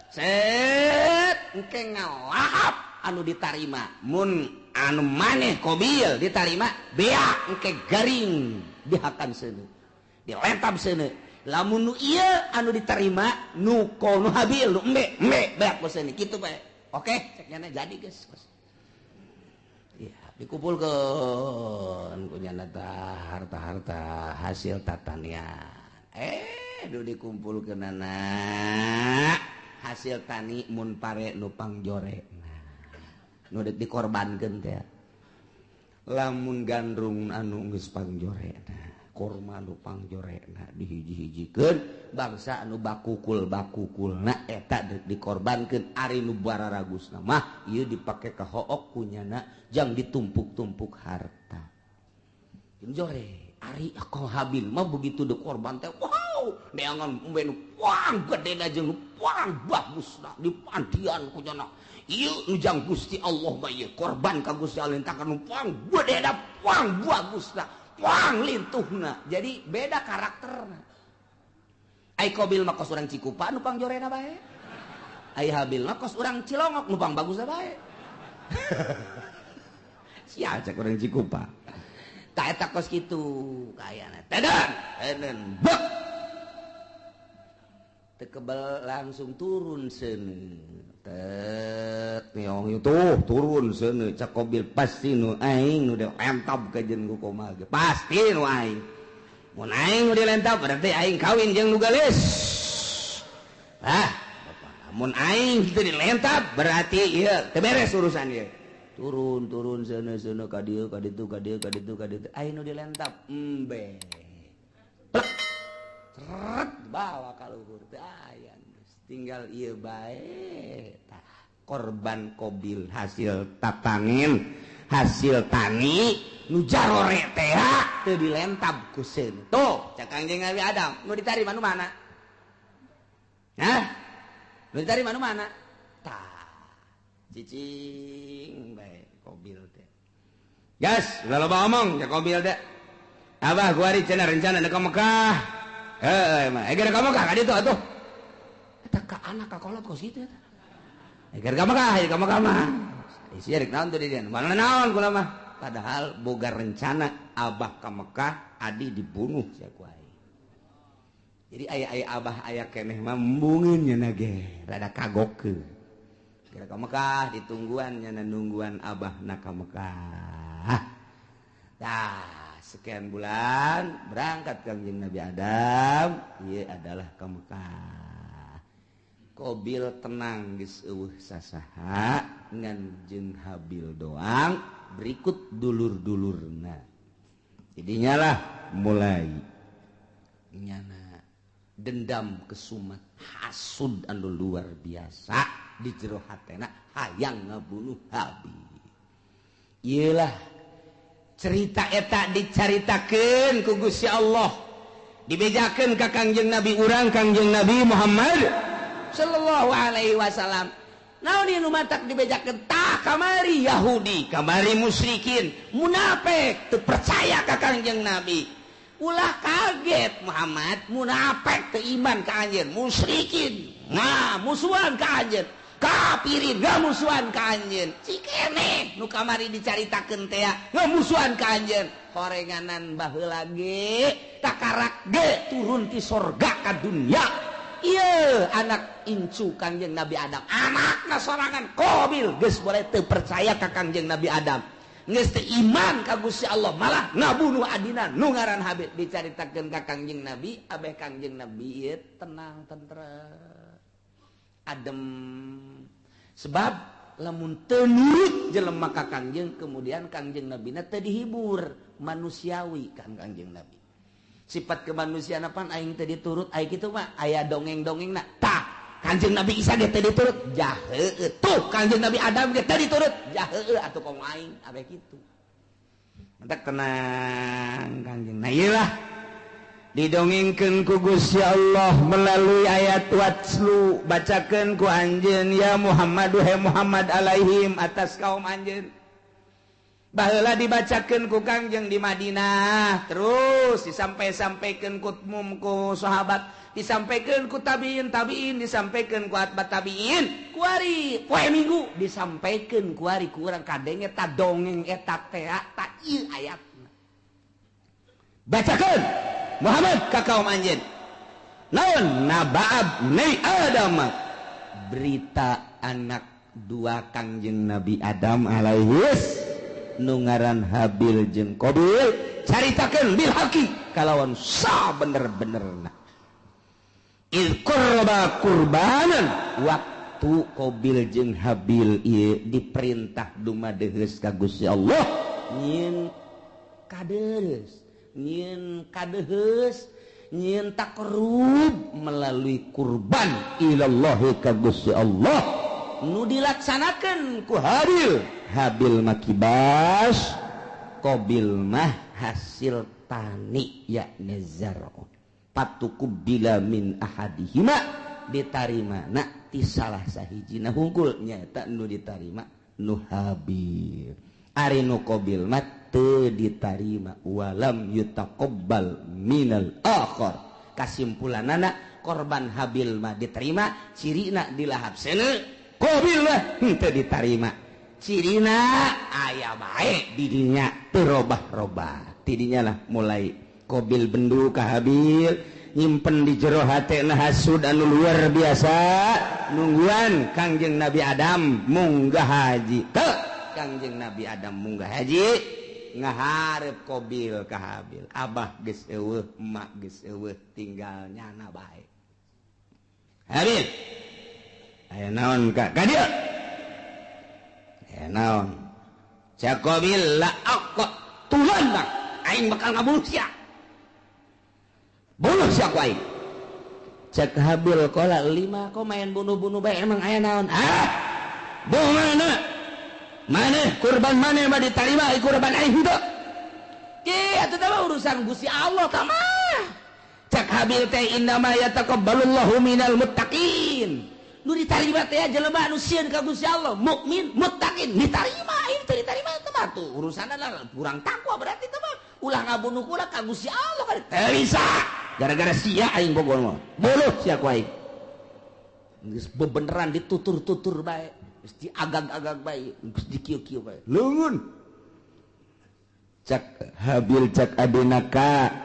Set engke ngalahap anu ditarima. Mun anu maneh Kobil ditarima beak engke garing dihakan seuneu. Dilentab seuneu. Lamun nu ieu anu diterima nu nu Habil nu embe embe beak seuneu kitu bae. Oke, cek nyana jadi geus. Ya, dikumpulkeun ku nyana tah harta-harta hasil tatanian. Nu dikumpulkeunana hasil tani mun pare nu pangjore. Nu deuk dikorbankeun teh. Lamun gandrung anu geus pangjorena, korma nu pangjorena dihiji-hijikeun, bangsa anu bakukul-bakukulna eta deuk dikorbankeun. Ari nu bararagusna mah ieu dipake ka hook ku nyana jang ditumpuk-tumpuk harta. Jeung jore, ari Habil mah begitu dikorban teh wow, neangan embe nu puang gedena jeung nu puang bagusna dipandian ku nyana. Ieu nu jang Gusti Allah mah ieu korban ka Gusti Allah entakan nu puang gedena puang bagusna puang lintuhna. Jadi beda karakterna. Ai Kobil mah kos urang Cikupa nu pangjorena bae. Ai Habil mah kos urang Cilongok nu pang bagusna bae. Sia cek urang Cikupa. Tah eta kos kitu kayana. Teden, teden bek. Teu kebel langsung turun seuneu. Tet nyong tuh turun seuneu cak Kobil pasti nu aing nu dilentab ka jeung ku komal ge. Pasti nu aing. Mun aing nu dilentab berarti aing kawin jeung nu geulis. Ah, mun aing teu dilentab berarti ieu teu beres urusan ieu. Turun turun seuneu seuneu ka dieu ka ditu ka dieu ka ditu ka ditu aing nu dilentab embe. Plek. Seret bawa ka luhur teh aya tinggal ieu bae. Tah korban Kobil hasil tatangin hasil tani nu jarore teh teu dilentab ku seuneu. Tuh cak Kangjeng Nabi Adam nu ditarima nu mana? Hah? Nu ditarima nu mana? Tah cicing bae Kobil teh. Gas, ulah loba omong cak Kobil teh. Abah gua ari cenah rencana ka Mekah. Heuh mah, geura ka Mekah ka ditu atuh. Eta ka anak ka kolot kos kitu eta. Geura ka Mekah, ka Mekah mah. Isi rek naon tuh di dieu? Mana naon kula mah. Padahal boga rencana abah ka Mekah, adi dibunuh sia ku aing. Jadi aya-aya abah aya keneh mah embungeun nya ge, rada kagokeun. Geura ka Mekah ditungguan nya nungguan abahna ka Mekah. Tah, sekian bulan berangkat Kangjeng Nabi Adam, ieu adalah ka Mekah. Kobil tenang geus eueuh sasaha ngan jeung Habil doang berikut dulur-dulurna. Jadinya lah mulai nyana dendam kesumat hasud anu luar biasa di jero hatena hayang ngabunuh Habil. Ieulah cerita eta dicaritakeun ku Gusti Allah, dibejakeun ka Kangjeng Nabi urang Kangjeng Nabi Muhammad sallallahu alaihi wasallam. Naon ieu nu matak dibejakeun? Tah kamari Yahudi, kamari musyrikin, munafik teu percaya ka Kangjeng Nabi. Ulah kaget Muhammad, munafik teu iman ka anjeun, musyrikin nah musuhan ka anjeun, kafirin ngamusuhan ka anjeun. Cikene nu kamari dicaritakeun teh ngamusuhan ka anjeun. Horenganan baheula ge takarak ge turun ti sorga ka dunya. Ieu anak incu Kangjeng Nabi Adam, anakna sorangan Qabil geus boleh teu percaya ka Kangjeng Nabi Adam. Geus teu iman ka Gusti Allah malah ngabunuh adina nu ngaran Habil. Dicaritakeun ka Kangjeng Nabi, abeh Kangjeng Nabi ieu tenang tentrem adem. Sebab lamun teu nurut jelema ka Kangjeng, kemudian Kangjeng Nabina teu dihibur manusiawi kan Kangjeng Nabi. Sifat kemanusiaan pan aing teu diturut aing kitu mah aya dongeng-dongengna. Tah, Kangjeng Nabi Isa ge teu diturut, jaheueuh. Tuh Kangjeng Nabi Adam ge teu diturut, jaheueuh atuh komo aing abeh kitu. Mentak tenang Kangjeng. Nah ieu lah didongengkeun ku Gusti Allah melalui ayat watslu, bacakeun ku anjeun ya Muhammad he Muhammad alaihim atas kaum anjeun. Baheula dibacakeun ku Kangjeng di Madinah, terus disampai-sampaikeun ku mum ku sahabat, disampaikeun ku tabiin tabiin, disampaikeun ku atba tabiin, kuari poe Minggu disampaikeun kuari ku urang kadenge ta dongeng eta teh ta ieu ayatna. Bacakeun Muhammad ka kaum anjeun. Naon naba'ab ni Adam, berita anak dua Kangjeng Nabi Adam alaihis nu ngaran Habil jeung Qabil, caritakeun bil haqi kalawan sa bener-benerna. Il qurba qurbanan, waktu Qabil jeung Habil ieu diperintah dumadeheus ka Gusti Allah nyieun kadeus, nyieun kadeheus, nyieun takrub melalui kurban ilallahi ka Gusti Allah nu dilaksanakeun ku Habil. Habil mah kibas, Qabil mah hasil tani yakni zar'un. Patuqubila min ahadihima, ditarima na ti salah sahijina hungkul nyaeta nu ditarima nu Habil. Ari nu Qabil mah teu ditarima, walam yutaqabbal minal akhar. Kasimpulanana korban Habil mah diterima, cirina dilahap seuneu, Qabil mah henteu ditarima. Cirina aya bae didinya teu robah-robah. Tidinya lah mulai Qabil bendu ka Habil, nyimpen di jero hatena hasud anu luar biasa, nungguan Kangjeng Nabi Adam munggah haji. Teu Kangjeng Nabi Adam munggah haji ngaharep Qabil ka Habil. Abah geus eueuh, emak geus eueuh, tinggal nyana bae. Habil, aya naon ka ka dieu? Aya naon? Cak Qabil la aqtulan bang, aing bakal ngabunuh sia. Bunuh sia ku aing. Cak Habil qala lima kok main bunuh-bunuh bae emang aya naon? Ah, bunuh mana? Maneh kurban maneh mah ditarima kurban aing henteu. Ki atuh teh urusan Gusti Allah tah mah. Cak Habil teh innama yataqabbalullahu minal muttaqin. Nu ditarima teh jelema anu sieun ka Gusti Allah, mukmin, muttaqin, ditarima aing teu ditarima teh mah tuh urusanna kurang takwa berarti teh mah. Ulah ngabunuh kula ka Gusti Allah kan teu bisa. Gara-gara sia aing bogor mah. Buluh sia ku aing. Geus bebeneran ditutur-tutur bae, geus diagag-agag bae, geus dikieu-kieu bae. Leungeun. Cak Habil cak adina ka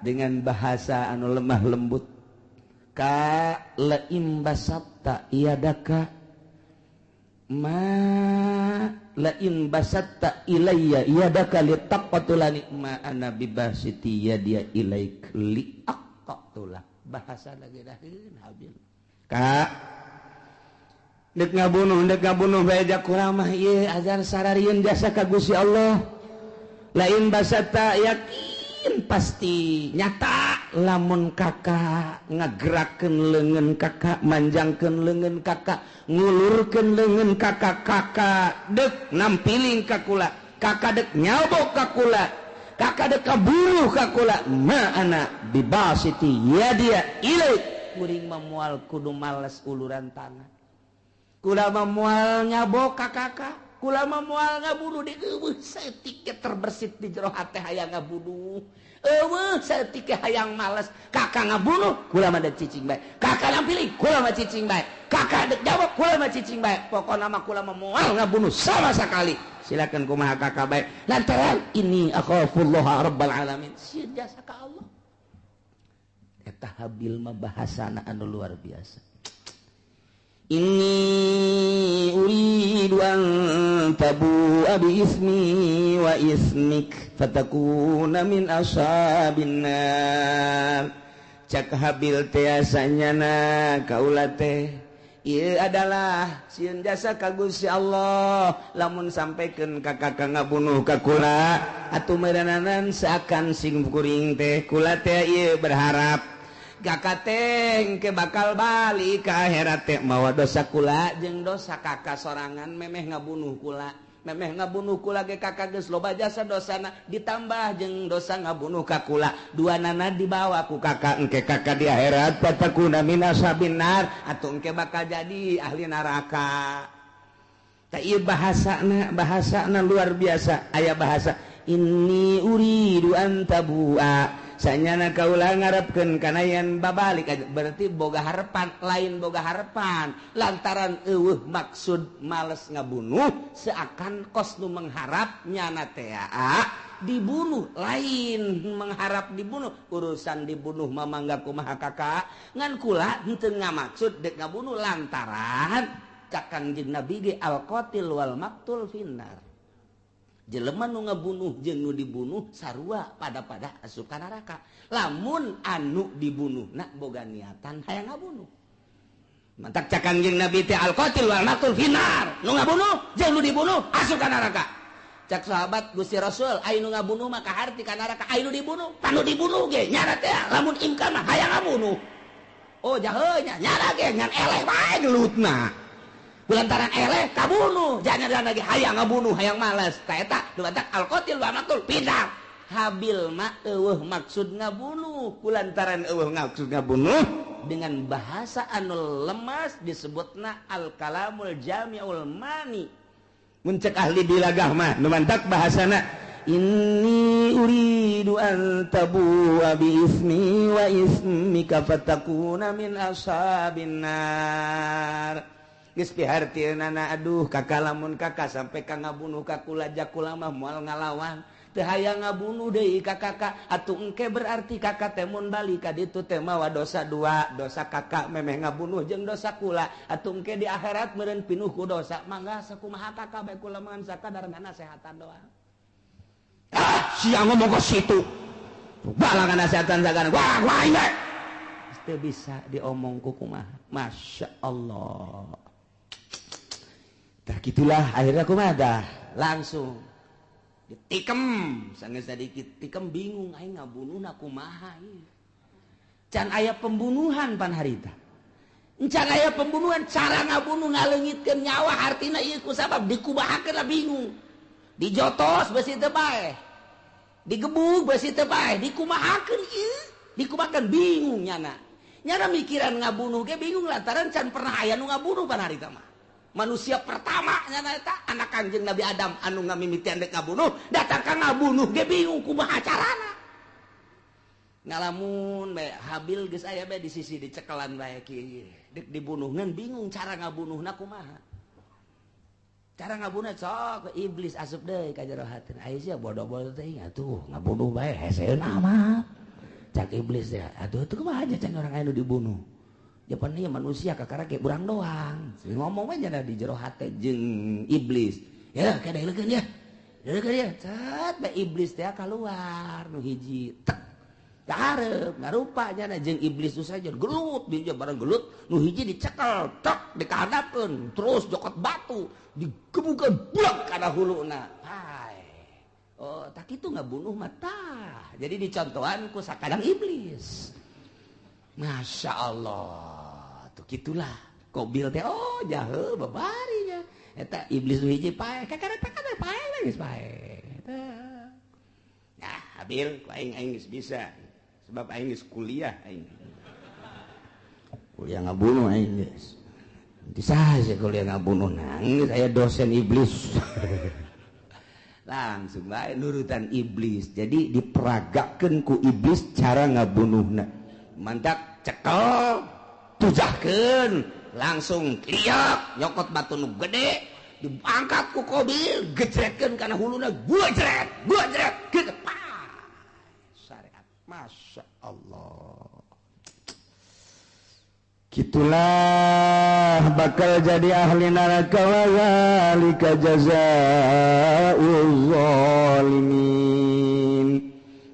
dengan bahasa anu lemah lembut. Ka laim basatta iadaka ma lain basatta ilayya iadaka litaqtulani ma ana bibasiti yadia ilaik liaqtula. Bahasa lagi daheun Habil. Ka dek ngabunuh bae jak kurang mah ieu azan sararieun jasa ka Gusti Allah. Lain basatta yakin pasti nyata lamun kakak ngagerakeun leungeun kakak, manjangkeun leungeun kakak, ngulurkeun leungeun kakak, kakak dek nampiling ka kula, kakak dek nyabok ka kula, kakak dek kaburuh ka kula, ma ana bibasiti yadia ilaik. Kuring mah moal kudu males uluran tangan, kula mah moal nyabok ka kakak, kula mah moal ngabunuh di eueuh saeutik terbersit di jero hate hayang ngabunuh. Eueuh saeutik hayang males, kakak ngabunuh kula mah dek cicing bae, kakak nampili kula mah cicing bae, kakak dek jawab kula mah cicing bae, pokona mah kula mah moal ngabunuh sama sekali. Silakan kumaha kakak bae lantaran ini akhafullah rabbal alamin, sieun jasa ka Allah. Eta Habil mah bahasana anu luar biasa. Inni uridu an an tabu'a bi ismi wa ismik fatakuna min ashabin nar. Cak Habil teh sanyana kaula teh ieu adalah sieun jasa ka Gusti Allah lamun sampaikan ka kakak ngabunuh ka kula atuh meureunanan seakan sing kuring teh kula teh ieu berharap kakak teh engke bakal balik ka akhirat teh mawa dosa kula jeung dosa kakak sorangan memeh ngabunuh kula memeh ngabunuh kula ge kakak geus loba jasa dosana ditambah jeung dosa ngabunuh ka kula dua nana dibawa ku kakak engke kakak di akhirat fatakuna min ashabin nar atuh engke bakal jadi ahli neraka. Tah ieu bahasana bahasana luar biasa aya bahasa inni uridu an tabua sanyana kaula ngarepkeun kana yen babalik berarti boga harapan lain boga harapan lantaran eueuh maksud males ngabunuh seakan kos nu mengharap nyana teh dibunuh lain mengharap dibunuh urusan dibunuh mamangga kumaha kakak ngan kula henteu ngamaksud dek ngabunuh lantaran cak Kangjeng Nabi ge al qatil wal maqtul finnar. Jelema nu ngabunuh jeung nu dibunuh sarua pada-pada asup ka neraka. Lamun anu dibunuhna boga niatan hayang ngabunuh. Mantak cak Kangjeng Nabi teh al qatil wal maqtul finnar. Nu ngabunuh jeung nu dibunuh asup ka neraka. Cak sahabat Gusti Rasul aya nu ngabunuh mah kaharti ka neraka, aya nu dibunuh panu dibunuh ge nyara teh lamun imkan mah hayang ngabunuh. Oh jahe nya nyara ge ngan eleh bae gelutna. Lantaran eleh kabunuh jangan lagi hayang ngabunuh hayang malas ta eta dumantak al-qatil wa maqtul pindah. Habil mah eueuh maksud ngabunuh kulantaran eueuh maksud ngabunuh dengan bahasa anu lemas disebutna al-kalamul jami'ul mani. Mun cek ahli bilagah mah dumantak bahasana inni uridu an tabu'a bi ismi wa ismika fatakuna min ashabin nar. Geus pihartieunana aduh kakak lamun kakak sampai ka ngabunuh ka kula jakula mah moal ngalawan teu hayang ngabunuh deui ka kakak atuh engke berarti kakak teh mun balik ka ditu teh mawa dosa dua dosa kakak memeh ngabunuh jeung dosa kula atuh engke di akhirat meureun pinuh ku dosa mangga sakumaha kakak bae kula mah sakadar nasehatan doang. Ah sia ngomong ka situ balangan nasehatan sagana wah wah ieu teu bisa diomong ku kumaha. Masya Allah. Tah gitulah akhirnya kumaha dah langsung ditikem sanggeus sadikit tikem bingung aing ngabunuhna kumaha ieu can aya pembunuhan pan harita can aya pembunuhan cara ngabunuh ngaleungitkeun nyawa hartina ieu ku sabab dikumahakeun lah bingung dijotos beusi teu bae digebug beusi teu bae dikumahakeun ieu dikumahakeun bingung nyana nyana mikiran ngabunuh ge bingung lantaran can pernah aya nu ngabunuh pan harita mah. Manusia pertama nyana eta anak Kangjeng Nabi Adam anu ngamimitian dek ngabunuh datang ka ngabunuh ge bingung kumaha carana ngalamun bae Habil geus aya bae di sisi dicekelan bae kieu dek dibunuh ngan bingung cara ngabunuhna kumaha cara ngabunuh sok iblis asup deui ka jero hatina aya sia bodoh-bodoh teh atuh ngabunuh bae heseun amat cak iblis teh atuh teu kumaha aja can urang aya nu dibunuh japan ieu manusia kakara ge urang doang ngomong we nya di jero hate jeung iblis ya kadeulekeun ya deulekeun ya cat bae iblis teh kaluar nu hiji tek kahareup ngarupa nya jeung iblis nu saja gelut dia bareng gelut nu hiji dicekel tek dikahadapkeun terus jokot batu digebukeun blek kana huluna hai oh tak kitu ngabunuh mah tah jadi dicontohan ku sakadang iblis. Masya Allah tuh gitulah Kobil teh oh jahe babarinya eta iblis nu hiji paeh kakara takana paeh geus paeh eta. Nah Habil ku aing aing geus bisa sebab aing geus kuliah aing kuliah ngabunuh aing geus bisa sih kuliah ngabunuh nangis aya dosen iblis langsung bae nurutan iblis jadi diperagakeun ku iblis cara ngabunuhna mantak cekel tujahkeun langsung liak nyokot batu nu gede diangkat ku Kobil gejretkeun kana huluna gua jret gitu syariat. Masya Allah gitulah bakal jadi ahli neraka wa zalika jazaa'uz zalimin.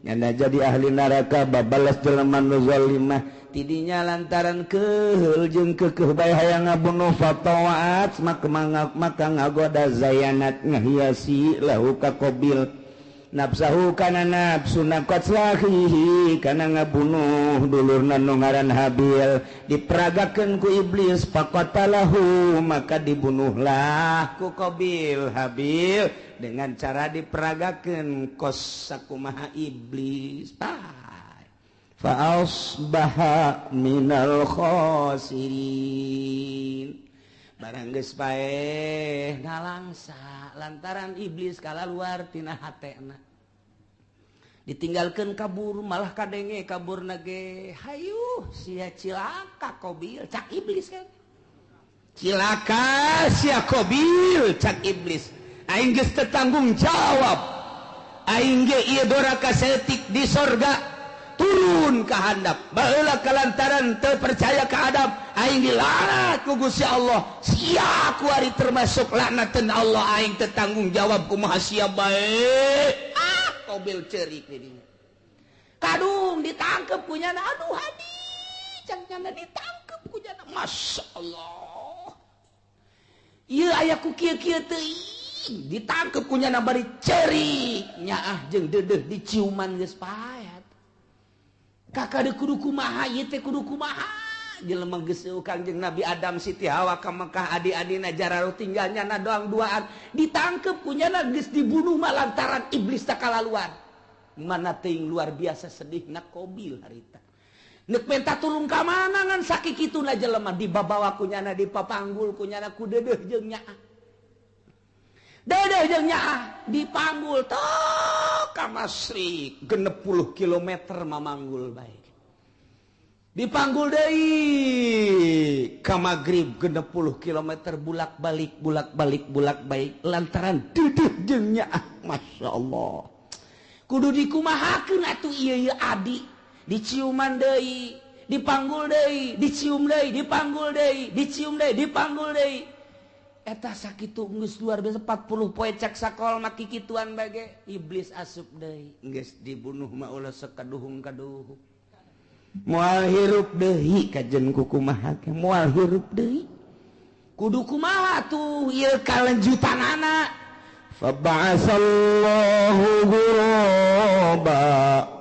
Nyana jadi ahli neraka babalas jelema nu zalimah tidinya lantaran keheul jeung keukeuh bae hayang ngabunuh fatawaat maka ngagoda zayanat ngahiasi lahu ka Qabil nafsahu kana nafsuna qatlahihi kana ngabunuh dulurna nu ngaran Habil diperagakeun ku iblis faqatalahu maka dibunuhlah ku Qabil Habil dengan cara diperagakeun kos sakumaha iblis fa asbaha minal khasirin. Barang geus paeh nalangsa lantaran iblis kalaluar tina hatena ditinggalkeun kabur malah kadenge kaburna ge hayu sia cilaka Qabil cak iblis kan cilaka sia Qabil cak iblis aing geus teu tanggung jawab aing ge ieu doraka saeutik di sorga turun ka handap baheula kalantaran teu percaya ka Adam aing dilaknat ku Gusti Allah sia kuari termasuk laknateun Allah aing teu tanggung jawab kumaha sia bae ah Qabil ceurik di dinya kadung ditangkep ku nyana aduh hadi cang nyana ditangkep ku nyana masyaallah ieu aya ku kieu-kieu teuing ditangkep ku nyana bari ceurik nyaah jeung deudeuh diciuman geus pae kakak de kudu kumaha ieu teh kudu kumaha jelema geus Kangjeng Nabi Adam Siti Hawa ka Mekah adi-adina jararo tinggal nyana doang duaan ditangkep ku nyana geus dibunuh mah lantaran iblis teh kalaluar mana teuing luar biasa sedihna Qabil harita neuk menta tulung ka mana ngan sakikituna jelema dibabawa ku nyana dipapanggul ku nyana ku deudeuh jeung nyaah deudeuh jeung nyaah dipanggul tok ka Masrik 60 km mamanggul bae dipanggul deui ka magrib 60 km bulak-balik bulak-balik bulak-balik lantaran deudeuh jeung nyaah masyaallah kudu dikumahakeun atuh ieu ieu adi diciuman deui dipanggul deui dicium deui dipanggul deui dicium deui dipanggul deui eta sakitu geus luar biasa 40 poe cak sakol mah kikituan bage iblis asup deui geus dibunuh mah ulah sekaduhung-kaduhung moal hirup deui kajen ku kumaha ge moal hirup deui kudu kumaha tuh ieu kalanjutanana fa ba'asallahu ghuraba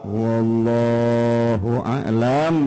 wallahu a'lam.